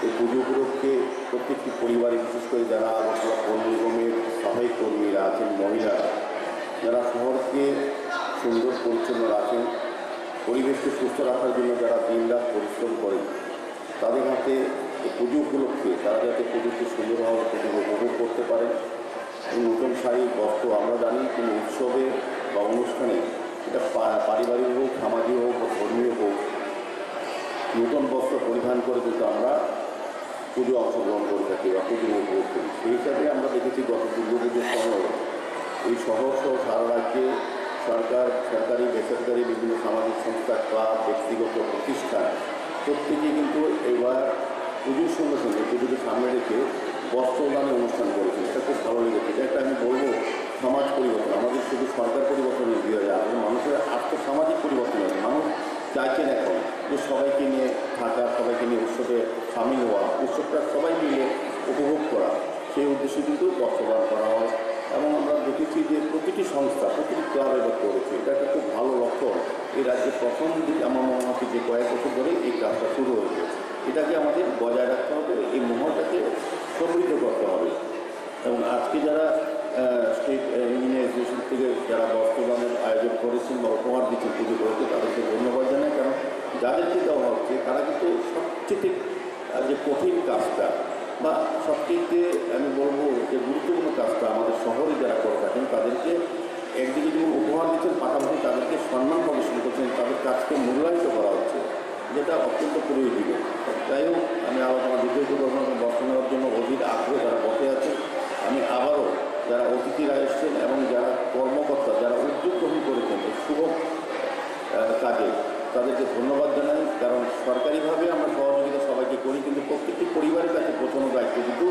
এই পুজো উপলক্ষে প্রত্যেকটি পরিবারে, বিশেষ করে যারা আগরতলা পৌর নিগমের সহায়ক কর্মীরা আছেন, মহিলারা, যারা শহরকে সুন্দর পরিচ্ছন্ন রাখেন, পরিবেশকে সুস্থ রাখার জন্য যারা দিনরাত পরিশ্রম করেন, তাদের হাতে এই পুজো উপলক্ষে তারা যাতে পুজোকে সুন্দরভাবে পুজো উপভোগ করতে পারেন। এই নতুন শাড়ি, বস্ত্র, আমরা জানি কোনো উৎসবে বা অনুষ্ঠানে, এটা পা-, পারিবারিক হোক, সামাজিক হোক বা ধর্মীয় হোক, নতুন বস্ত্র পরিধান করে কিন্তু আমরা পুজো অংশগ্রহণ করে থাকি বা পুজো উপভোগ করি। সেই হিসাবে আমরা দেখেছি গত দুর্গাপুজোর সময় এই শহর সহ সারা রাজ্যে সরকার, সরকারি, বেসরকারি বিভিন্ন সামাজিক সংস্থা, ক্লাব, ব্যক্তিগত প্রতিষ্ঠান প্রত্যেকেই কিন্তু এবার পুজোর সঙ্গে সঙ্গে পুজোকে সামনে রেখে বস্ত্রদানের অনুষ্ঠান করেছেন। এটা খুব ভালো লেগেছে। এটা একটা আমি বলবো সমাজ পরিবর্তন। আমাদের শুধু সরকার পরিবর্তন দিয়ে যায়, আসলে মানুষের আর্থ সামাজিক পরিবর্তন আছে। মানুষ চাইছেন এখন যে সবাইকে নিয়ে থাকা, সবাইকে নিয়ে উৎসবে সামিল হওয়া, উৎসবটা সবাই মিলে উপভোগ করা, সেই উদ্দেশ্যে কিন্তু বস্ত্রদান করা হয়। এবং আমরা দেখেছি যে প্রতিটি সংস্থা, প্রতিটি ক্লাব এবার করেছে। এটা একটা খুব ভালো লক্ষণ। এই রাজ্যে প্রথম দিন আমার মনে হচ্ছে যে কয়েক বছর ধরে এই কাজটা শুরু হয়েছে। এটাকে আমাদের বজায় রাখতে হবে, এই মহলটাকে সমৃদ্ধ করতে হবে। এবং আজকে যারা, আহ, স্টেট, আহ, ইঞ্জিনিয়ার অ্যাসোসিয়েশন থেকে যারা বস্ত্রদানের আয়োজন করেছেন বা উপহার দিচ্ছেন, পুজো করেছে, তাদেরকে ধন্যবাদ জানাই। কারণ যাদেরকে দেওয়া হচ্ছে, তারা কিন্তু সবচেয়ে, আহ, যে কঠিন কাজটা বা সবচেয়ে, আমি বলবো, যে গুরুত্বপূর্ণ কাজটা আমাদের শহরে যারা করে থাকেন, তাদেরকে একদিকে যেমন উপহার দিচ্ছেন, পাশাপাশি তাদেরকে সম্মান প্রদর্শন করছেন, তাদের কাজকে মূল্যায়িত করা হচ্ছে, যেটা অত্যন্ত প্রয়োজনীয়। যাই হোক, আমি আলোচনা দীর্ঘায়িত করব না, বক্তব্য নেওয়ার জন্য অধীর আগ্রহে তারা বসে আছেন। আমি আবারও যারা অতিথিরা এসছেন এবং যারা কর্মকর্তা, যারা উদ্যোগ গ্রহণ করেছেন এই শুভ, আহ, কাজে, তাদেরকে ধন্যবাদ জানাই। কারণ সরকারিভাবে আমরা সহযোগিতা সবাইকে করি, কিন্তু প্রত্যেকটি পরিবারের কাছে পৌঁছানোর দায়িত্ব কিন্তু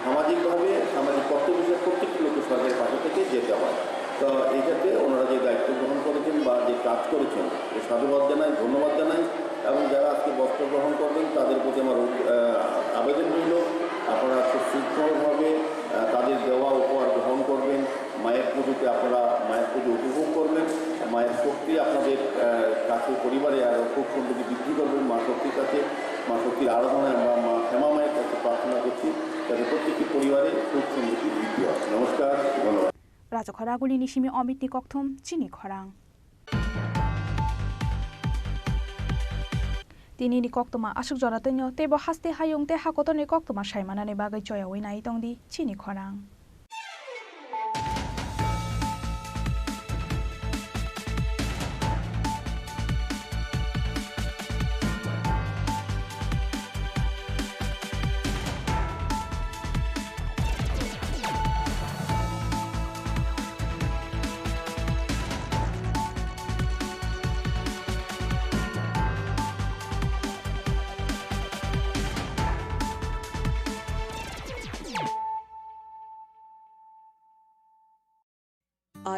সামাজিকভাবে, সামাজিক কর্তব্য হিসেবে প্রত্যেকটি লোককে সরকারের পাশে থেকে যেতে হয়। তো এই ক্ষেত্রে ওনারা যে দায়িত্ব গ্রহণ করেছেন বা যে কাজ করেছেন, এ সাধুবাদ জানাই, ধন্যবাদ জানাই। এবং যারা আজকে বস্ত্র গ্রহণ করবেন, তাদের প্রতি আমার, আহ, আবেদন রইল, আপনারা সুশৃঙ্খলভাবে, আহ, তাদের দেওয়া উপহার গ্রহণ করবেন। মায়ের পুজোতে আপনারা মায়ের পুজো উপভোগ করবেন। মায়ের শক্তি আপনাদের, আহ, কাছে পরিবারে আরও সুখ সমৃদ্ধি বৃদ্ধি করবেন। মা শক্তির কাছে, মা শক্তির আরাধনায় আমরা মা ক্ষমা মায়ের কাছে প্রার্থনা করছি, যাতে প্রত্যেকটি পরিবারে সুখ সমৃদ্ধি বৃদ্ধি হয়। নমস্কার, ধন্যবাদ। Rajakhor Agulini simi Omitni kokthum chini khorang. Tinini koktwma aswk jora twino, teibo haste hayung tei hakotorni koktwma saimanani bagwi choyaui nai tongdi chini khorang.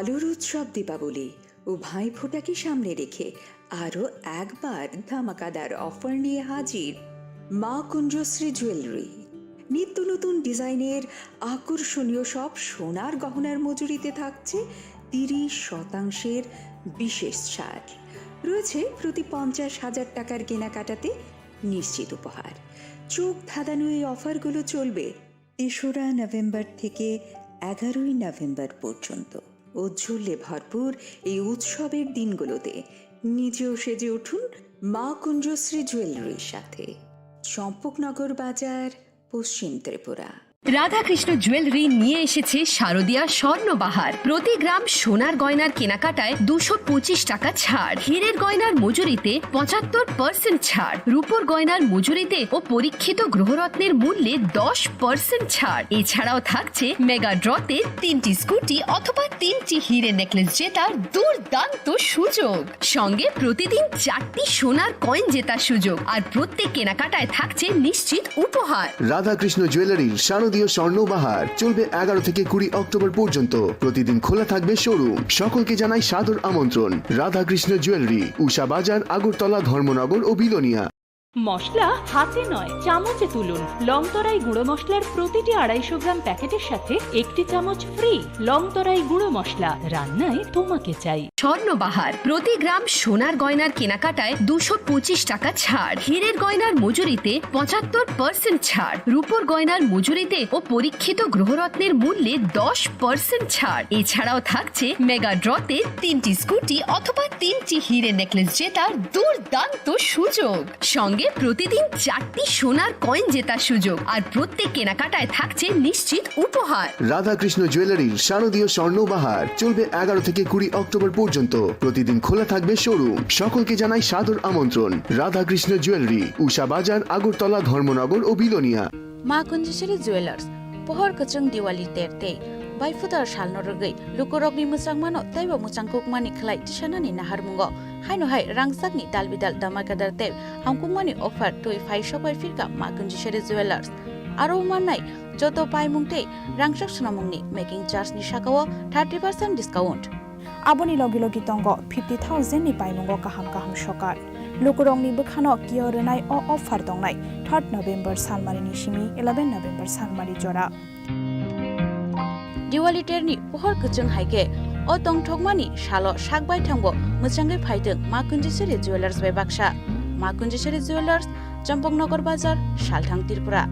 আলোর উৎসব দীপাবলি ও ভাইফোঁটাকে সামনে রেখে আরও একবার ধামাকাদার অফার নিয়ে হাজির মা কুঞ্জশ্রী জুয়েলারি। নিত্য নতুন ডিজাইনের আকর্ষণীয় সব সোনার গহনার মজুরিতে থাকছে তিরিশ শতাংশের বিশেষ ছাড়। রয়েছে প্রতি পঞ্চাশ হাজার টাকার কেনাকাটাতে নিশ্চিত উপহার। চোখ ধাঁধানো এই অফারগুলো চলবে তেসরা নভেম্বর থেকে এগারোই নভেম্বর পর্যন্ত। ঔজ্জ্বল্যে ভরপুর এই উৎসবের দিনগুলোতে নিজেও সেজে উঠুন মা কুঞ্জশ্রী জুয়েলারির সাথে। চম্পকনগর বাজার, পশ্চিম ত্রিপুরা। রাধাকৃষ্ণ জুয়েলারি নিয়ে এসেছে শারদীয়া স্বর্ণবাহার। প্রতি গ্রাম সোনার গয়নার কেনাকাটায় দুশো পঁচিশ টাকা ছাড়, হীরের গয়নার মজুরিতে পঁচাত্তর পার্সেন্ট ছাড়, রূপোর গয়নার মজুরিতে ও পরীক্ষিত গ্রহরত্নের মূল্যে দশ পার্সেন্ট ছাড়। এছাড়াও থাকছে মেগা ড্রতে তিনটি স্কুটি অথবা তিনটি হীরে নেকলেস জেতার দুর্দান্ত সুযোগ। সঙ্গে প্রতিদিন চারটি সোনার কয়েন জেতার সুযোগ, আর প্রত্যেক কেনাকাটায় থাকছে নিশ্চিত উপহার। রাধাকৃষ্ণ জুয়েলারির শারদীয় স্বর্ণ বাহার চলবে এগারো থেকে কুড়ি অক্টোবর পর্যন্ত। প্রতিদিন খোলা থাকবে শোরুম। সকলকে জানাই সাদর আমন্ত্রণ। রাধাকৃষ্ণ জুয়েলারি, উষা বাজার, আগরতলা, ধর্মনগর ও বিলোনিয়া। মশলা হাতে নয়, চামচে তুলুন। লং তরাই গুঁড়ো মশলার প্রতিটি আড়াইশো গ্রাম প্যাকেটের সাথে একটি চামচ ফ্রি। লং তরাই গুঁড়ো মশলা, রান্নায় তোমাকে চাই। স্বর্ণবাহার, প্রতি গ্রাম সোনার গয়নার কেনাকাটায় দুশো পঁচিশ টাকা ছাড়, হীরের গয়নার মজুরিতে পঁচাত্তর পার্সেন্ট ছাড়, রূপোর গয়নার মজুরিতে ও পরীক্ষিত গ্রহরত্নের মূল্যে দশ পার্সেন্ট ছাড়। এছাড়াও থাকছে মেগা ড্রতে তিনটি স্কুটি অথবা তিনটি হীরে নেকলেস জেতার দুর্দান্ত সুযোগ। সঙ্গে প্রতিদিন চারটি সোনার কয়েন জেতার সুযোগ, আর প্রত্যেক কেনাকাটায় থাকছে নিশ্চিত উপহার। রাধাকৃষ্ণ জুয়েলারির শারদীয় স্বর্ণ বাহার চলবে এগারো থেকে কুড়ি অক্টোবর পর্যন্ত। প্রতিদিন খোলা থাকবে শোরুম। সকলকে জানাই সাদর আমন্ত্রণ। রাধাকৃষ্ণ জুয়েলারি, উষা বাজার, আগরতলা, ধর্মনগর ও Belonia. Ma Kunjisiri Jewelers, pohor kwchwng Diwali ter tei bai phutar salno rwgwi lukurokni mwchangmano teibo mwchangkukmani khlai tisanani naharmungo haino hai rangchakni dalbidal damakadar tei hamkukmani offer twi phai sokbai phirkha Ma Kunjisiri Jewelers. Aro mannai joto paimung tei rangchak swnamungni making charge ni sakao thirty percent discount. Aboni logi logi tongo fifty thousand ni paimungo kaham kaham sokar. Lukurokni bwkhano kiyo rwnai o offer tongnai third November salmarini simi eleven November salmari jora. Diwali terni pohor kwchwng hai khe o tongthokmani salo sak baithangbo mwchangwi phaitwng Ma Kunjisiri Jewelers bai baksa. Ma Kunjisiri Jewelers, Champaknagar Bazar, Salthang, Tripura.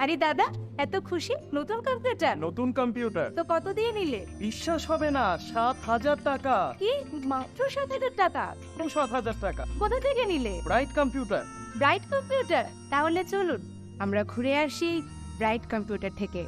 আরে দাদা, এত খুশি? নতুন কম্পিউটার? নতুন কম্পিউটার। তো কত দিয়ে নিলে? বিশ্বাস হবে না, সাত হাজার টাকা। কি? মাত্র সাত হাজার টাকা? মাত্র সাত হাজার টাকা। কোথা থেকে নিলে? Bright computer. Bright computer? তাহলে চলুন, আমরা ঘুরে আসি ব্রাইট কম্পিউটার থেকে।